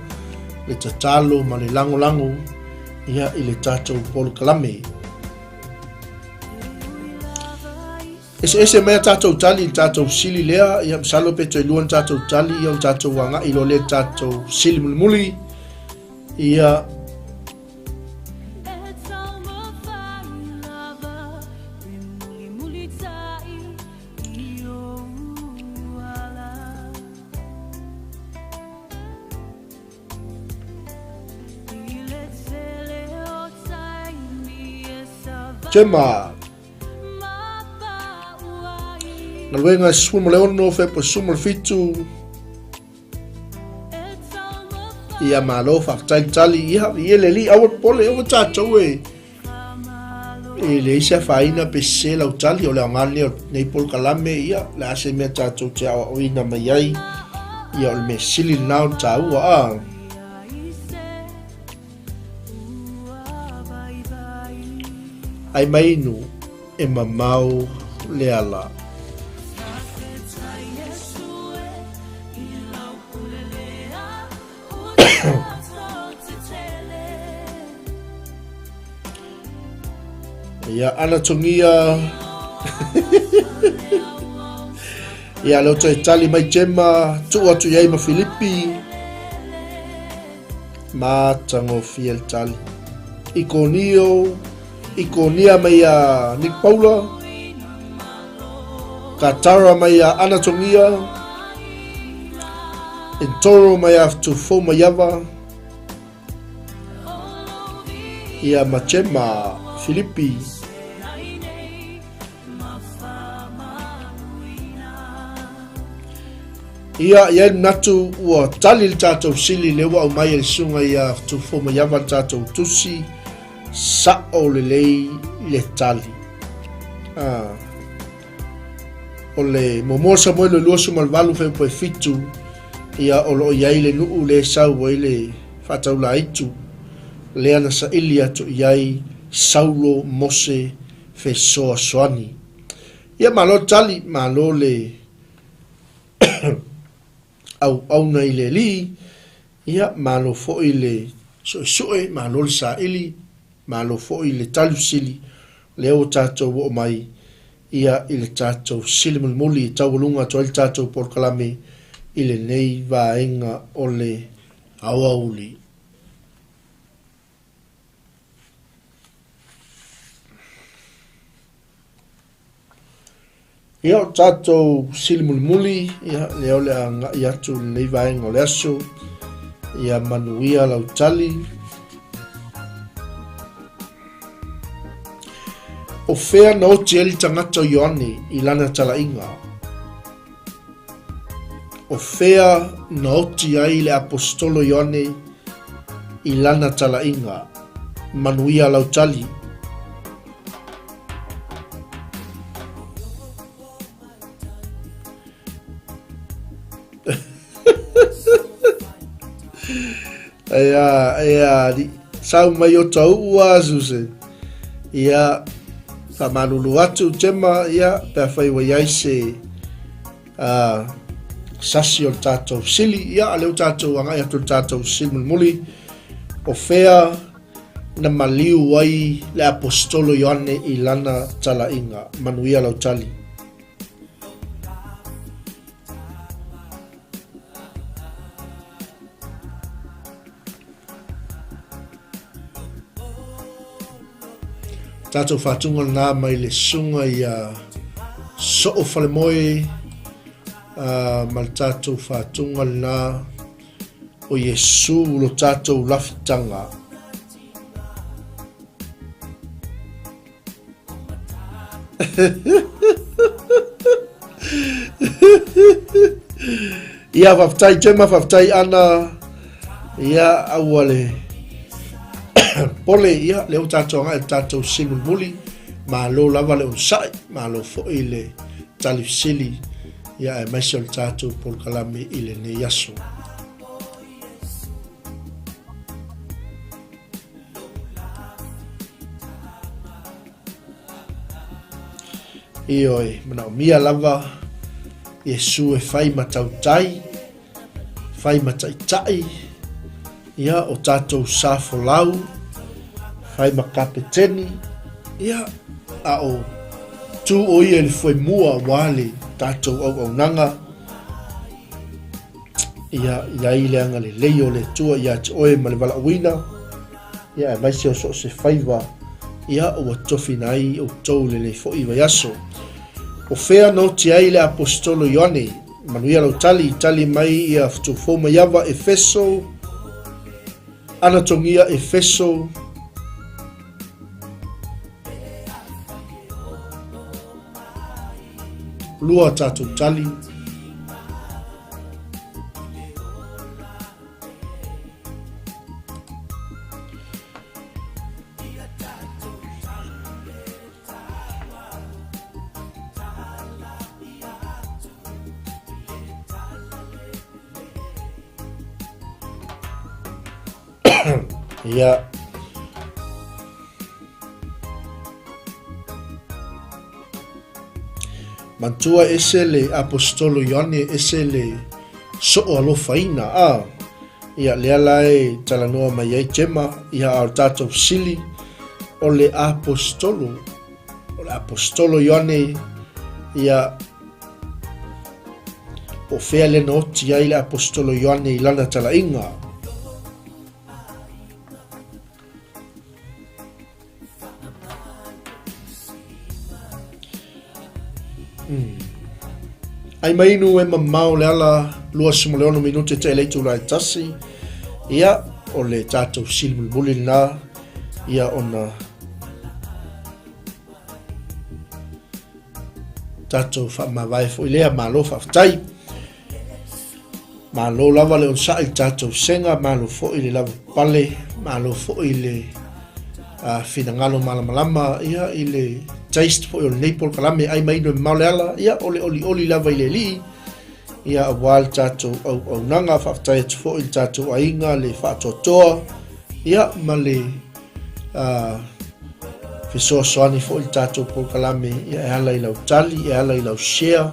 le tatalo ma le lagolago, ia i le tatou polokalame. Eseese mai a tatou tali i le tatou sili lea, ia masalo pe toe lua ni tatou tali, ia ona tatou agai loa lea i le tatou sili mulimuli. Ia, Gemma. Galuega 16 Fepo 17. Ia malo faafetai le tali. Ia, ia le alii aua popole, aua tatou e e leai se afaina pe sese lau tali o le aoga lenei o lenei polokalame ia le a se mea tatou te aoaoina mai ai ia o le mea sili lena o le taua a ai mai inu e mamao le ala. Ia Anatomia. Ia leo toe tali mai Gemma, tuu atu i ai ma Filipi. Matagofie le tali. Ikonio, Ikonia mai a Nick Paula. Katara mai a Anatomia. Entoro mai a Tufou Maiava. Ia ma Gemma Filipi. Ia, i ai le manatu ua tali le tatou sili lea ua aumai e le susuga ia Tufou Maiava le tatou tusi sa'o lelei le tali. Ah. O le muamua o Samuele 28 fuaiupu 7, ia o lo o i ai le nuu lea e sau ai le faataulaitu lea na saili atu i ai Saulo mo se fesoasoani. Ia malo le tali, malo le auauna i le Alii, ia malo foi le suesue, malo le saili, malo foi le tali fesili, lea ua tatou oo mai ia i le tatou sili mulimuli e taualuga atu ai le tatou polokalame i lenei vaega o le aoauli. Ia, o tatou sili mulimuli, ia, lea o le a agai atu i lenei vaega o le aso. Ia manuia lau tali. O fea na oti ai le tagata o Ioane i lana talaiga? O fea na oti ai le aposetolo Ioane i lana talaiga? Manuia lau tali. Ea, ea, sau mai o tau ua, Susan. Ia, whamalulu atu, Gemma, ia, pe a whai wai ai se sasi o le tātou sili, ia, a leo tātou angai atu le tātou sili mulimuli, o whea na maliu ai le Aposetolo Ioane i lana talaiga. Manuia lau tali. Tatou faatuga lena mai le susuga ia Soo Falemoe ma le tatou faatuga lena o Iesu lo tatou lafitaga. Ia, faafetai Gemma, faafetai Ana. Ia, aua le pole, ia, lea ua tatou agai i le tatou simulimuli. Malo lava le onosai, malo foi le tali fesili, ia, aemaise o le tatou polokalame i lenei aso. Ioe, manaomia lava Iesu e fai ma tautai, fai ma taitai, ia, o tatou sa folau, fai ma kapeteni, ia, a o tu o ia i le foemua aua le tatou auaunaga, Ia i ai le agalelei o le Atua ia te oe ma le valaauina, ia aemaise o so o se faiva, ia ua tofina ai outou i lenei foi vaiaso. O fea na oti ai le Aposetolo Ioane? Manuia lau tali, tali mai ia Futufou Maiava, Efeso, Anatogia, Efeso, Lua tatou tali. Ia. Mantua ese le Aposetolo Ioane, ese le soo alofaina, a. Ia, lea la e talanoa mai ai Gemma, ia, a o le tatou fesili, o le Aposetolo, o le Aposetolo Ioane, ia, po o fea lea na oti ai le Aposetolo Ioane i lana talaiga. Ai mai inu e mamao le ala 26 minute te le itula e tasi. Ia, o le tatou sili mulimuli lena. Ia, ona tatou faamavae foi lea, malo faafetai. Malo lava le onosai i le tatou sega, malo foi le lavapapale, malo foi le finagalo malamalama ia, i le taste foi o lenei polokalame ai mai inu e mamao le ala, ia, o le olioli lava i le Alii, ia, aua le tatou auaunaga. Faafetai atu foi i le tatou aiga le faatoatoa, ia, ma le fesoasoani foi le tatou polokalame ia, e ala i lau tali, e ala i lau share,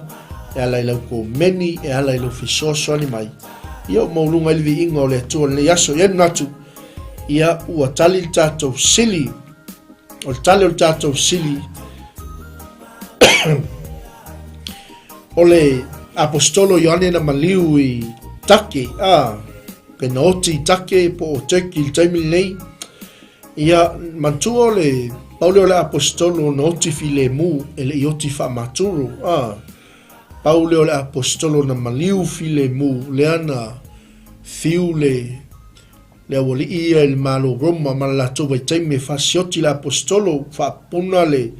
e ala i lau komeni, e ala i lau fesoasoani mai. Ia ua maualuga ai le viiga o le Atua i lenei aso. E i ai le manatu, ia ua tali le tatou sili, o le tali o le tatou sili, o le Aposetolo Ioane na maliu i Take, a, pe na oti i Take po o Turkey i le taimi lenei. Ia, manatua o le pau lea o le Aposetolo na oti filemu e le i oti faamaturo, a, pau lea o le Aposetolo na maliu filemu lea na fiu le le aualii ia i le Malo Roma ma le latou vaitaimi e fasioti le Aposetolo, faapuna le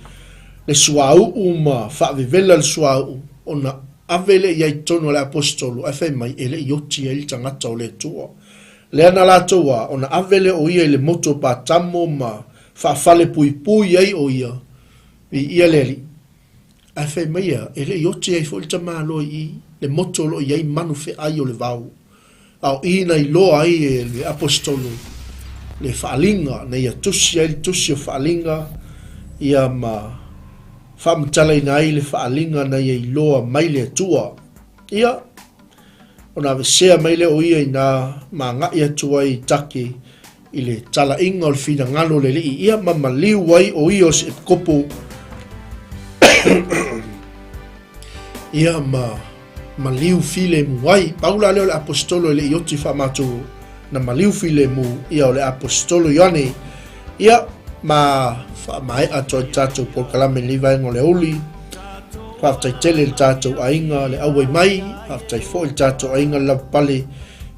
le suauu ma faavevela le suauu ona ave lea i ai i totonu o le Aposetolo ae fai mai e le i oti ai le tagata o le Atua. Lea na latou a, ona ave lea o ia i le motu o Patamo ma faafalepuipui ai o ia, viia le Alii. Ae fai mai ia, e le i oti ai foi le tamaloa i i, le motu o lo o i ai manu feai o le vao. A o i na iloa ai e le Aposetolo le faaaliga, na ia tusi ai le tusi o faaaliga, ia ma faamatalaina ai le faaaliga na ia iloa mai le Atua. Ia, ona aveesea mai lea o ia inā ma agai atu ai i Take i le talaiga o le finagalo o le Alii, ia ma maliu ai o ia o se epikopo, ia ma maliu filemu ai. Pau la lea o le Aposetolo e le i oti faamaturu, na maliu filemu ia o le Aposetolo Ioane. Ia, ma faamaea atu ai le tatou polokalame i lenei vaega o le aoauli. Faafetai tele i le tatou aiga le auai mai, faafetai foi i le tatou aiga le lavapale.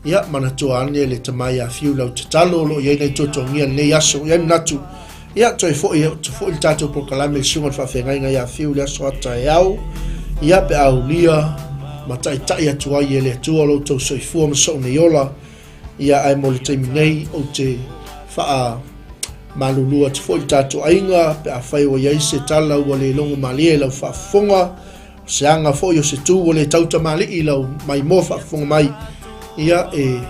Ia, manatua ane le tama ia Fiu lau tatalo o lo o i ai nai tuatuagia i lenei aso. I ai manatu, ia, toe foi, foi le tatou polokalame i le susuga i le faafeagaiga ia Fiu i le aso a taeao. Ia, pe a aulia ma taitai atu ai e le Atua lo outou soifua ma sou nei ola. Ia, ae mo le taimi nei, ou te faa malulu atu foi i le tatou aiga, pe afai ua i ai se tala ua le logo malie i lau faafofoga, o se aga foi o se tu ua le tautamalii i lau maimoa faafofoga mai, ia, e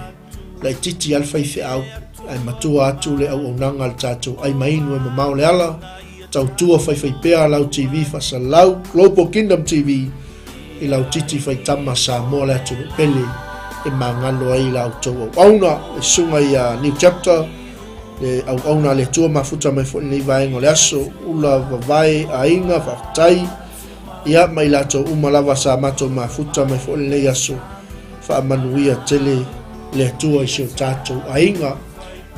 laitiiti lava le faifeau, ae matua atu le auaunaga a le tatou ai ma inu e mamao le ala, tautua faifaipea lau TV faasalalau, Global Kingdom TV, i lau titi faitama Samoa le atunuu pele e magalo ai la outou auauna, le susuga ia New Chapter, le auauna a le Atua mafuta mai foi lenei vaega o le aso, ula vavae aiga faafetai, ia ma i latou uma lava sa matou mafuta mai foi lenei aso, faamanuia tele le Atua i si o tatou aiga.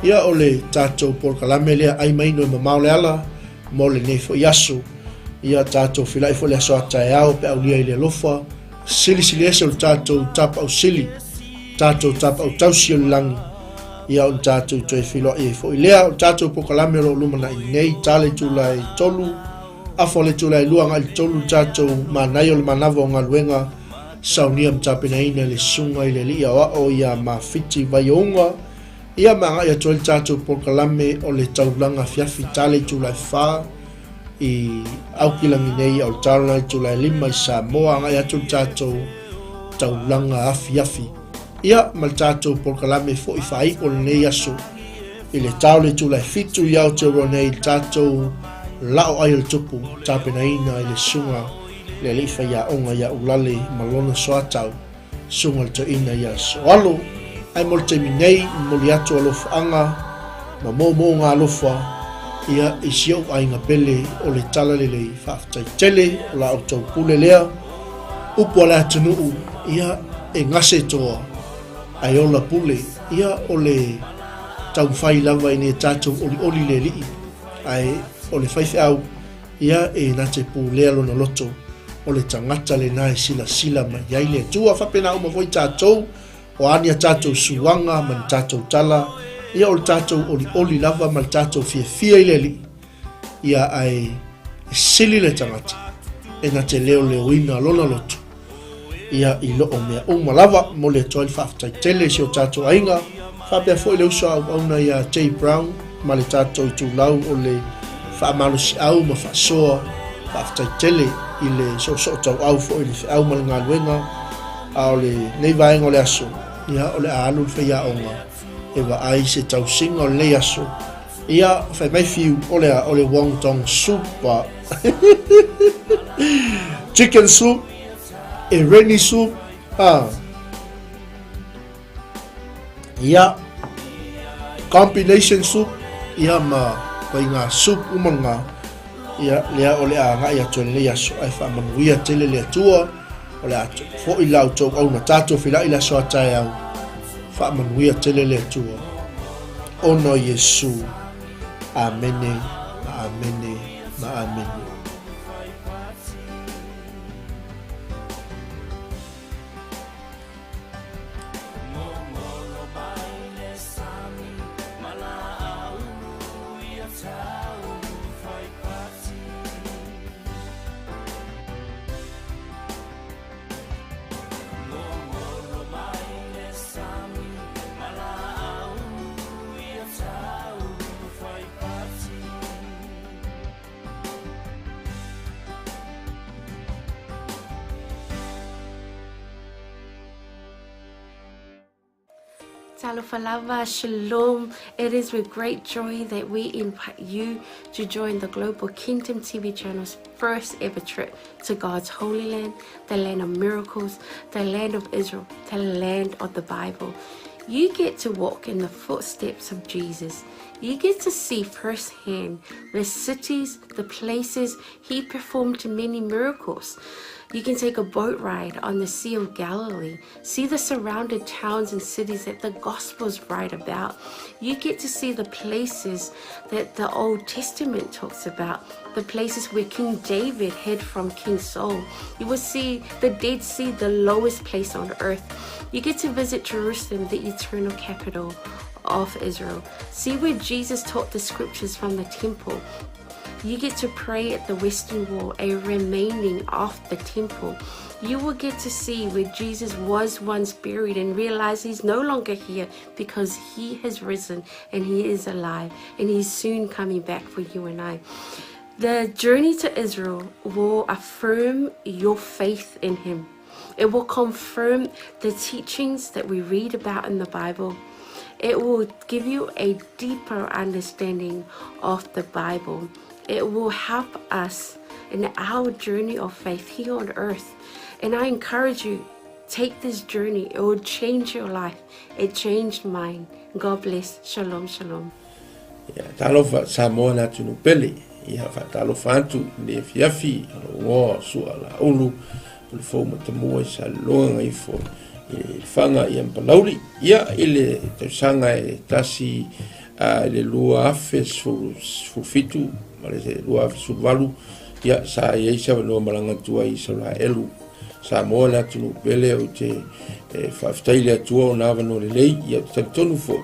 Ia o le tatou polokalame lea ai mai inu e mamao le ala mo lenei foi aso. Ia tatou filai foi le aso a taeao pe aulia i le alofa, silisili ese o le tatou tapaau sili, tatou tapaau tausi o le lagi, ia ona tatou toe feiloai ai foi lea. O le tatou polokalame o lo o lumanai nei, tala itula e 3, afa o le itula e 2 agai i le 3 le tatou manaia o le manava o galuega saunia ma tapenaina e le Susuga i le Alii Aoao ia Mafiti Vaiouga, ia ma agai atu ai le tatou polokalame o le taulaga afiafi tala itula e 4 i Aukilagi nei a o le taulaga itula e 5 i Samoa agai atu le tatou taulaga afiafi. Ia ma le tatou polokalame foi faaiu o lenei aso i le tao le itula e 7 i Aotearoa nei le tatou la'o ai o le tupu tapenaina i le susuga le alii faiaoga ia Ulale ma lona soatau susuga le toeaina ia Soalo. Ae mo le taimi nei, momoli atu alofaaga ma moomooga alofa ia i si ou aiga pele o le Talalelei. Faafetai tele o la outou pule lea, upu a le atunuu, ia e gase toa ae ola pule. Ia o le taumafai lava ina ia tatou olioli le Alii, ae o le faifeau Ia e na te pulea lona loto, o le tagata lena e silasila mai ai le Atua. Faapena uma foi tatou, o a ni a tatou suaga ma ni tatou tala, ia o le tatou olioli lava ma le tatou fiafia i le Alii, ia ae e sili le tagata e na te leoleoina lona loto. Ia i loo mea uma lava, momoli atu ai le faafetai tele i si o tatou aiga, faapea foi le uso a auauna ia Jay Brown ma le tatou itulau o le faamalosiau ma faasoa, faafetai tele i le soosootauau foi i le feau ma le galuega, a o lenei vaega o le aso, ia o le a alu le faiaoga e vaai se tausiga o lenei aso. Ia, fai mai Fiu, o le a, o le wonton soup. Chicken soup, e reni soup, ah. Ia, combination soup, ia ma ituaiga soup uma lena, ia lea o le a agai atu ai lenei aso, ae faamanuia tele le Atua, o le a foi la outou auna tatou feiloai i le aso a taeao, Faamanuia tele le Atua ona o Iesu. Amene ma amene ma amene. Talofa lava, shalom. It is with great joy that we invite you to join the Global Kingdom TV channel's first ever trip to God's holy land, the land of miracles, the land of Israel, the land of the Bible. You get to walk in the footsteps of Jesus. You get to see firsthand the cities, the places he performed many miracles. You can take a boat ride on the Sea of Galilee, see the surrounded towns and cities that the Gospels write about. You get to see the places that the Old Testament talks about, the places where King David hid from King Saul. You will see the Dead Sea, the lowest place on earth. You get to visit Jerusalem, the eternal capital of Israel. See where Jesus taught the scriptures from the temple. You get to pray at the Western Wall, a remaining of the temple. You will get to see where Jesus was once buried and realize he's no longer here because he has risen and he is alive and he's soon coming back for you and I. The journey to Israel will affirm your faith in him. It will confirm the teachings that we read about in the Bible. It will give you a deeper understanding of the Bible. It will help us in our journey of faith here on earth. And I encourage you, take this journey. It will change your life. It changed mine. God bless. Shalom, shalom. Ia, talofa Samoa le atunuu pele. Ia, faatalofa atu i le afiafi o lou igoa o Sua Laulu, o le fou matamua i Saleloga gaifo i le Lefaga ia ma Palauli. Ia, i le tausaga e tasi i le 2017 ma le 2018, ia, sa i ai se avanoa malaga atu ai i Isaraelu. Samoa le atunuu pele, ou te faafetai i le Atua ona avanoa lelei, ia, ou te talitonu foi,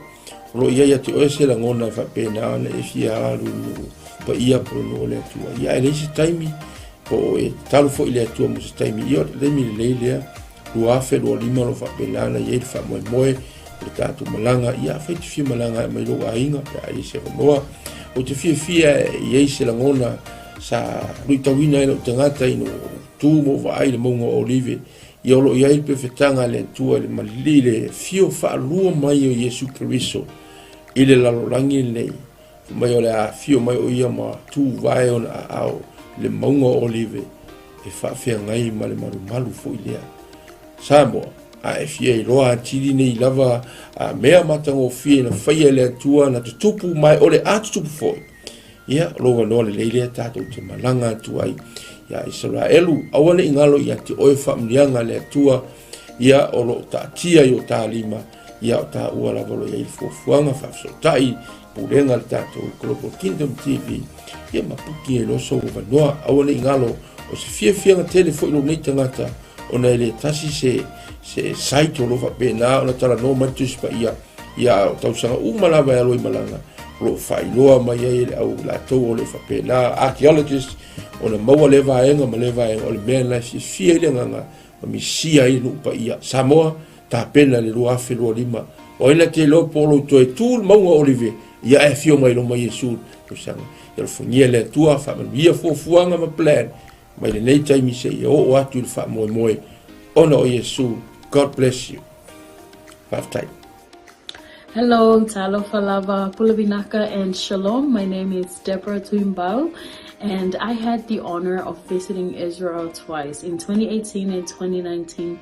O lo o i ai ia te oe se lagona e faapena ona e fia alu i le nuu paia po o le nuu o le Atua. Ia, ae leai se taimi, po o e tatalo foi i le Atua mo se taimi. Ia, o le taimi lelei lea, 2025 o lo o faapena ona i ai le faamoemoe o le tatou malaga. Ia, afai e te fia malaga e aumai lou aiga pe a i ai se avanoa. Ou te fiafia e i ai se lagona sa luitauina ai lou tagata ina ua ou tu ma ou vaai i le mauga o Olive. Ia o lo o i ai le pefetaga a le Atua i le malili i le afio faalua mai o Iesu Keriso i le lalolagi lenei, fai mai o le a afio mai o ia ma tuvae ona aao i le mauga o Olive e faafeagai ma le malumalu foi lea. Samoa, a e fia iloa atili nei lava a mea matagofie na faia e le Atua na tutupu ma e o le a tutupu foi, Ia, o lou avanoa lelei lea tatou te malaga atu ai ia Isaraelu. Aua ne i galo ia te oe faamanuiaga a le Atua, ia o lo o taatia i o ta lima, ia o taua lava o lo o i ai le fuafuaga faafesootai pulega a le tatou Global Kingdom TV, ia ma puki ai loa sou avanoa. Aua ne i galo, o se fiafiaga tele foi lou nei tagata, ona e le tasi se, se site o lo o faapena ona talanoa mai le Tusi Paia, Ia, o tausaga uma lava e alo i malaga, o lo o faailoa mai ai e le au latou o le faapena, archaeologist, ona maua lea vaega ma lea vaega, o le mea lena e fiafia ai le agaga ma misia ai le nuu paia. Samoa, tapena le 2025. O ai na te iloa po o lou toe tu le mauga o Olive, ia ae afio mai loma Iesu i le tausaga. Ia alofagia le Atua, faamanuia fuafuaga ma plan mai lenei taimi seia oo atu i le faamoemoe ona o Iesu. God bless you. Faafetai. Hello, talofa lava, pule vinaka and shalom. My name is Deborah Tuimbau and I had the honor of visiting Israel twice in 2018 and 2019.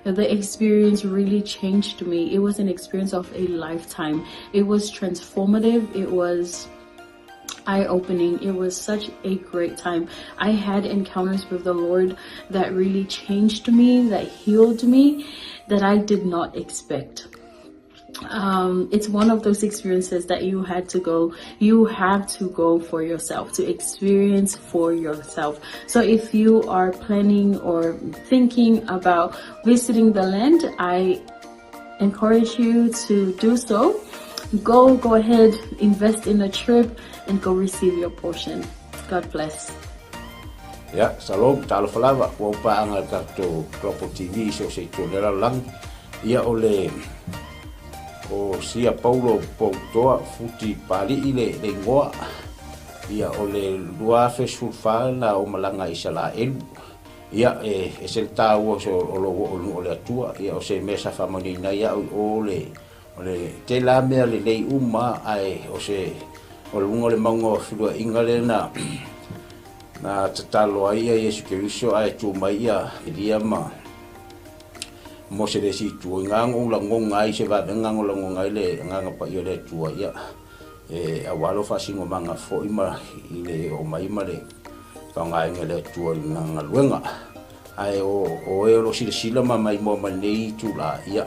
The experience really changed me. It was an experience of a lifetime. It was transformative. It was eye-opening. It was such a great time. I had encounters with the Lord that really changed me, that healed me, that I did not expect. It's one of those experiences that you had to go, you have to go for yourself, to experience for yourself. So if you are planning or thinking about visiting the land, I encourage you to do so. Go, go ahead, invest in a trip and go receive your portion. God bless. Ia, shalom, talofa lava, ua ou paaga i le tatou Global TV i so o se itu o le lalolagi. Ia, o le, o Sia Paulo Poutoa Futi Pali'i le, le igoa. Ia, o le 2014 na ou malaga i Isalaelu. Ia, e ese le taua o se, o lou oo i le nuu o le Atua. Ia, o se mea sa faamanuiaina ai au i o le, O le tele lava mea lelei uma ae o se o luga o le mauga o feluaiga lea na na tatalo ai ia Iesu Keriso ae tu mai ia Elia ma Mose le isi itu. I nga ou lagoga ai se vavega na lagoga ai le Agaga Paia o le Atua ia e aua lou faasinomaga foi ma i le oo mai ma le faaaogaina e le Atua i lana galuega. Ae o, o e o lo o silasila ma maimoa mai lenei itulā, ia,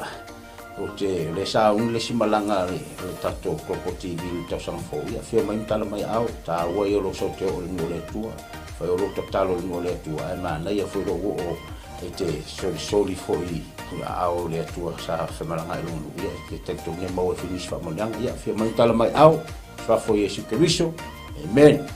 ou te, o lea sa uni le isi malaga a le, a le tatou Global TV i le tausaga fou, ia, afio mai ma tala mai aao, taua ia o lou sau te oo i le nuu o le Atua, fai o lou tatalo i le nuu o le Atua, ae manaia foi lou oo e te solisoli foi i aao o le Atua sa femalagaai i lona nuu, ia, e te talitonu e maua ai foi nisi faamanuiaga, ia, afio mai ma tala mai aao, Suafa o Iesu Keriso, Amen.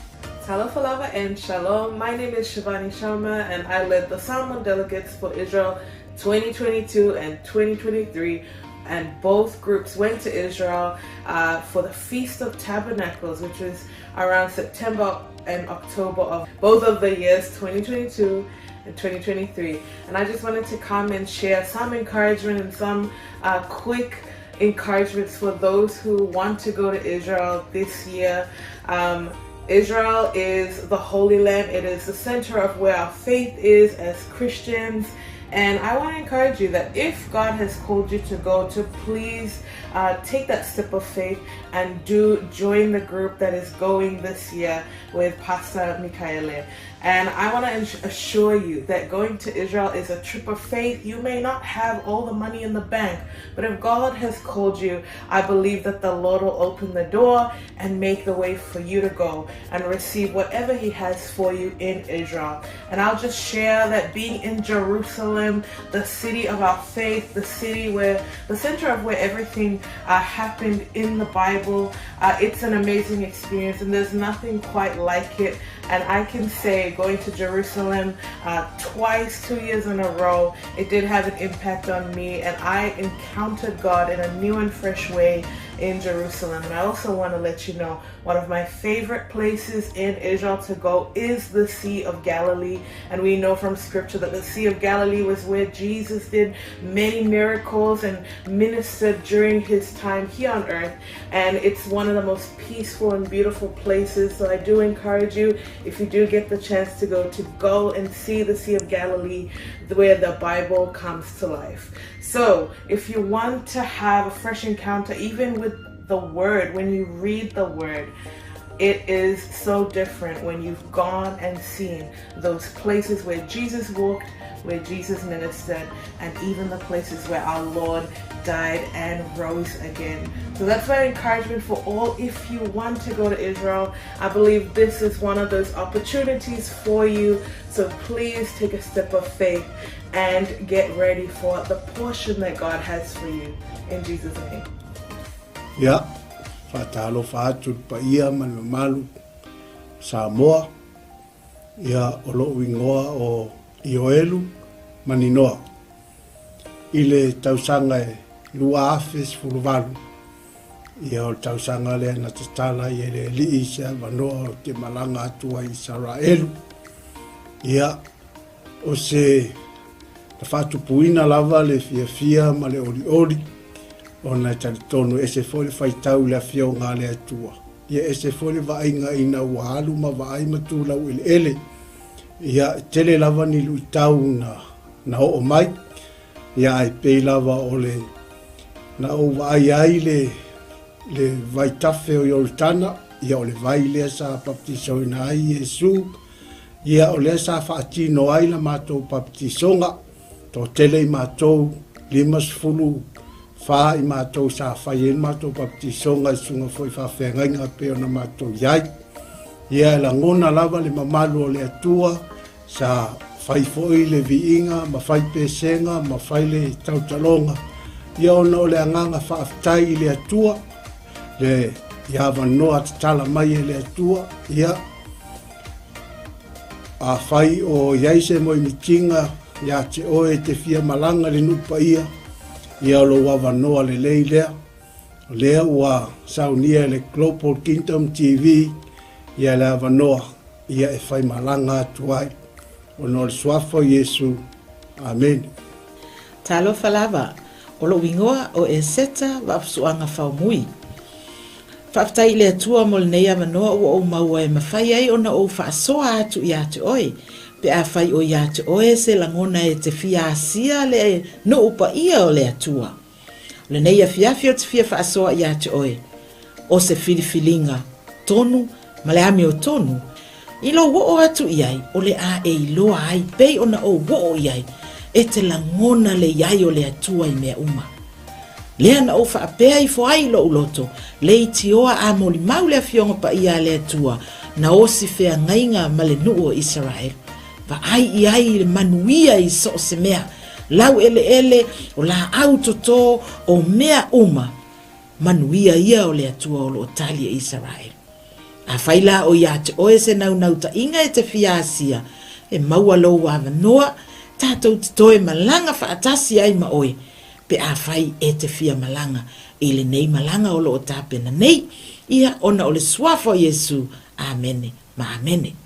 Talofa lava and shalom. My name is Shivani Sharma and I led the Samoan delegates for Israel 2022 and 2023 and both groups went to Israel uh, for the Feast of Tabernacles, which was around September and October of both of the years 2022 and 2023. And I just wanted to come and share some encouragement and some uh, quick encouragements for those who want to go to Israel this year. Um, Israel is the Holy Land. It is the center of where our faith is as Christians. And I want to encourage you that if God has called you to go, to please uh, take that step of faith and do join the group that is going this year with Pastor Mikaele. And I want to assure you that going to Israel is a trip of faith. You may not have all the money in the bank, but if God has called you, I believe that the Lord will open the door and make the way for you to go and receive whatever He has for you in Israel. And I'll just share that being in Jerusalem, the city of our faith, the city where the center of where everything uh, happened in the Bible, uh, it's an amazing experience, and there's nothing quite like it. And I can say, going to Jerusalem uh, twice, two years in a row, it did have an impact on me, and I encountered God in a new and fresh way in Jerusalem. And I also want to let you know one of my favorite places in Israel to go is the Sea of Galilee. And we know from scripture that the Sea of Galilee was where Jesus did many miracles and ministered during his time here on earth. And it's one of the most peaceful and beautiful places. So I do encourage you, if you do get the chance to go, to go and see the Sea of Galilee where the Bible comes to life. So if you want to have a fresh encounter, even with the Word, when you read the Word, it is so different when you've gone and seen those places where Jesus walked, where Jesus ministered, and even the places where our Lord died and rose again. So that's my encouragement for all. If you want to go to Israel, I believe this is one of those opportunities for you. So please take a step of faith and get ready for the portion that God has for you. In Jesus' name. Ia, faatalofa atu i le paia ma le mamalu Samoa, ia o lo'u igoa o Ioelu Maninoa. I le tausaga e 2018, ia o le tausaga lea na tatala ai e le Alii se avanoa ou te malaga atu ai i Isaraelu. Ia, o se na faatupuina lava le fiafia ma le olioli, ona e talitonu e ese foi le faitau i le Afioga a le Atua. Ia ese foi le vaaiga ina ua alu ma vaai ma tu laueleele. Ia, e tele lava ni luitau na, na oo mai, ia ae pei lava o le na ou vaai ai le, le vaitafe o Ioritana, ia o le vai lea sa baptisoina ai Iesu, ia o lea sa faatino ai la matou baptisoga, toatele i matou, 54 i matou sa fai ai le matou baptisoga i susuga foi i faafeagaiga pei ona matou i ai. Ia e lagona lava le mamalu o le Atua, sa fai foi le viiga ma fai pesega ma fai le tautaloga, ia ona o le agaga faafetai i le Atua, le i avanoa tatala mai e le Atua, ia afai o i ai se moemitiga ia te oe e te fia malaga i le nuu paia, ia o lou avanoa lelei lea. O lea ua saunia e le Global Kingdom TV ia le avanoa ia e faimalaga atu ai ona o le Suafa o Iesu. Amene. Talofa lava, o lou igoa o Eseta Vaafusuaga Faumui. Faafetai i le Atua mo lenei avanoa ua ou maua e mafai ai ona ou faasoa atu ia te oe, pe afai o ia te oe se lagona e te fia asia le nuu paia o le Atua. O lenei afiafi ou te fia faasoa ia te oe, o se filifiliga tonu ma le amiotonu. I lou oo atu i ai, o le a e iloa ai pei ona ou oo i ai, e te lagona le i ai o le Atua i mea uma. Lea na ou faapea ifo ai i lou loto, leitioa a molimau le Afioga Paia a le Atua, na osi feagaiga ma le nuu o Isaraelu. Vaai i ai i le manuia i so o se mea, laueleele, o laau toto, o mea uma, manuia ia o le Atua o lo o tali e Isaraelu. Afai la o ia te oe se naunautai e te fia asia, e maua lou avanoa, tatou te toe malaga faatasi ai ma oe, pe afai e te fia malaga i lenei malaga o lo o tapena nei, ia ona o le Suafa o Iesu. Amene ma amene.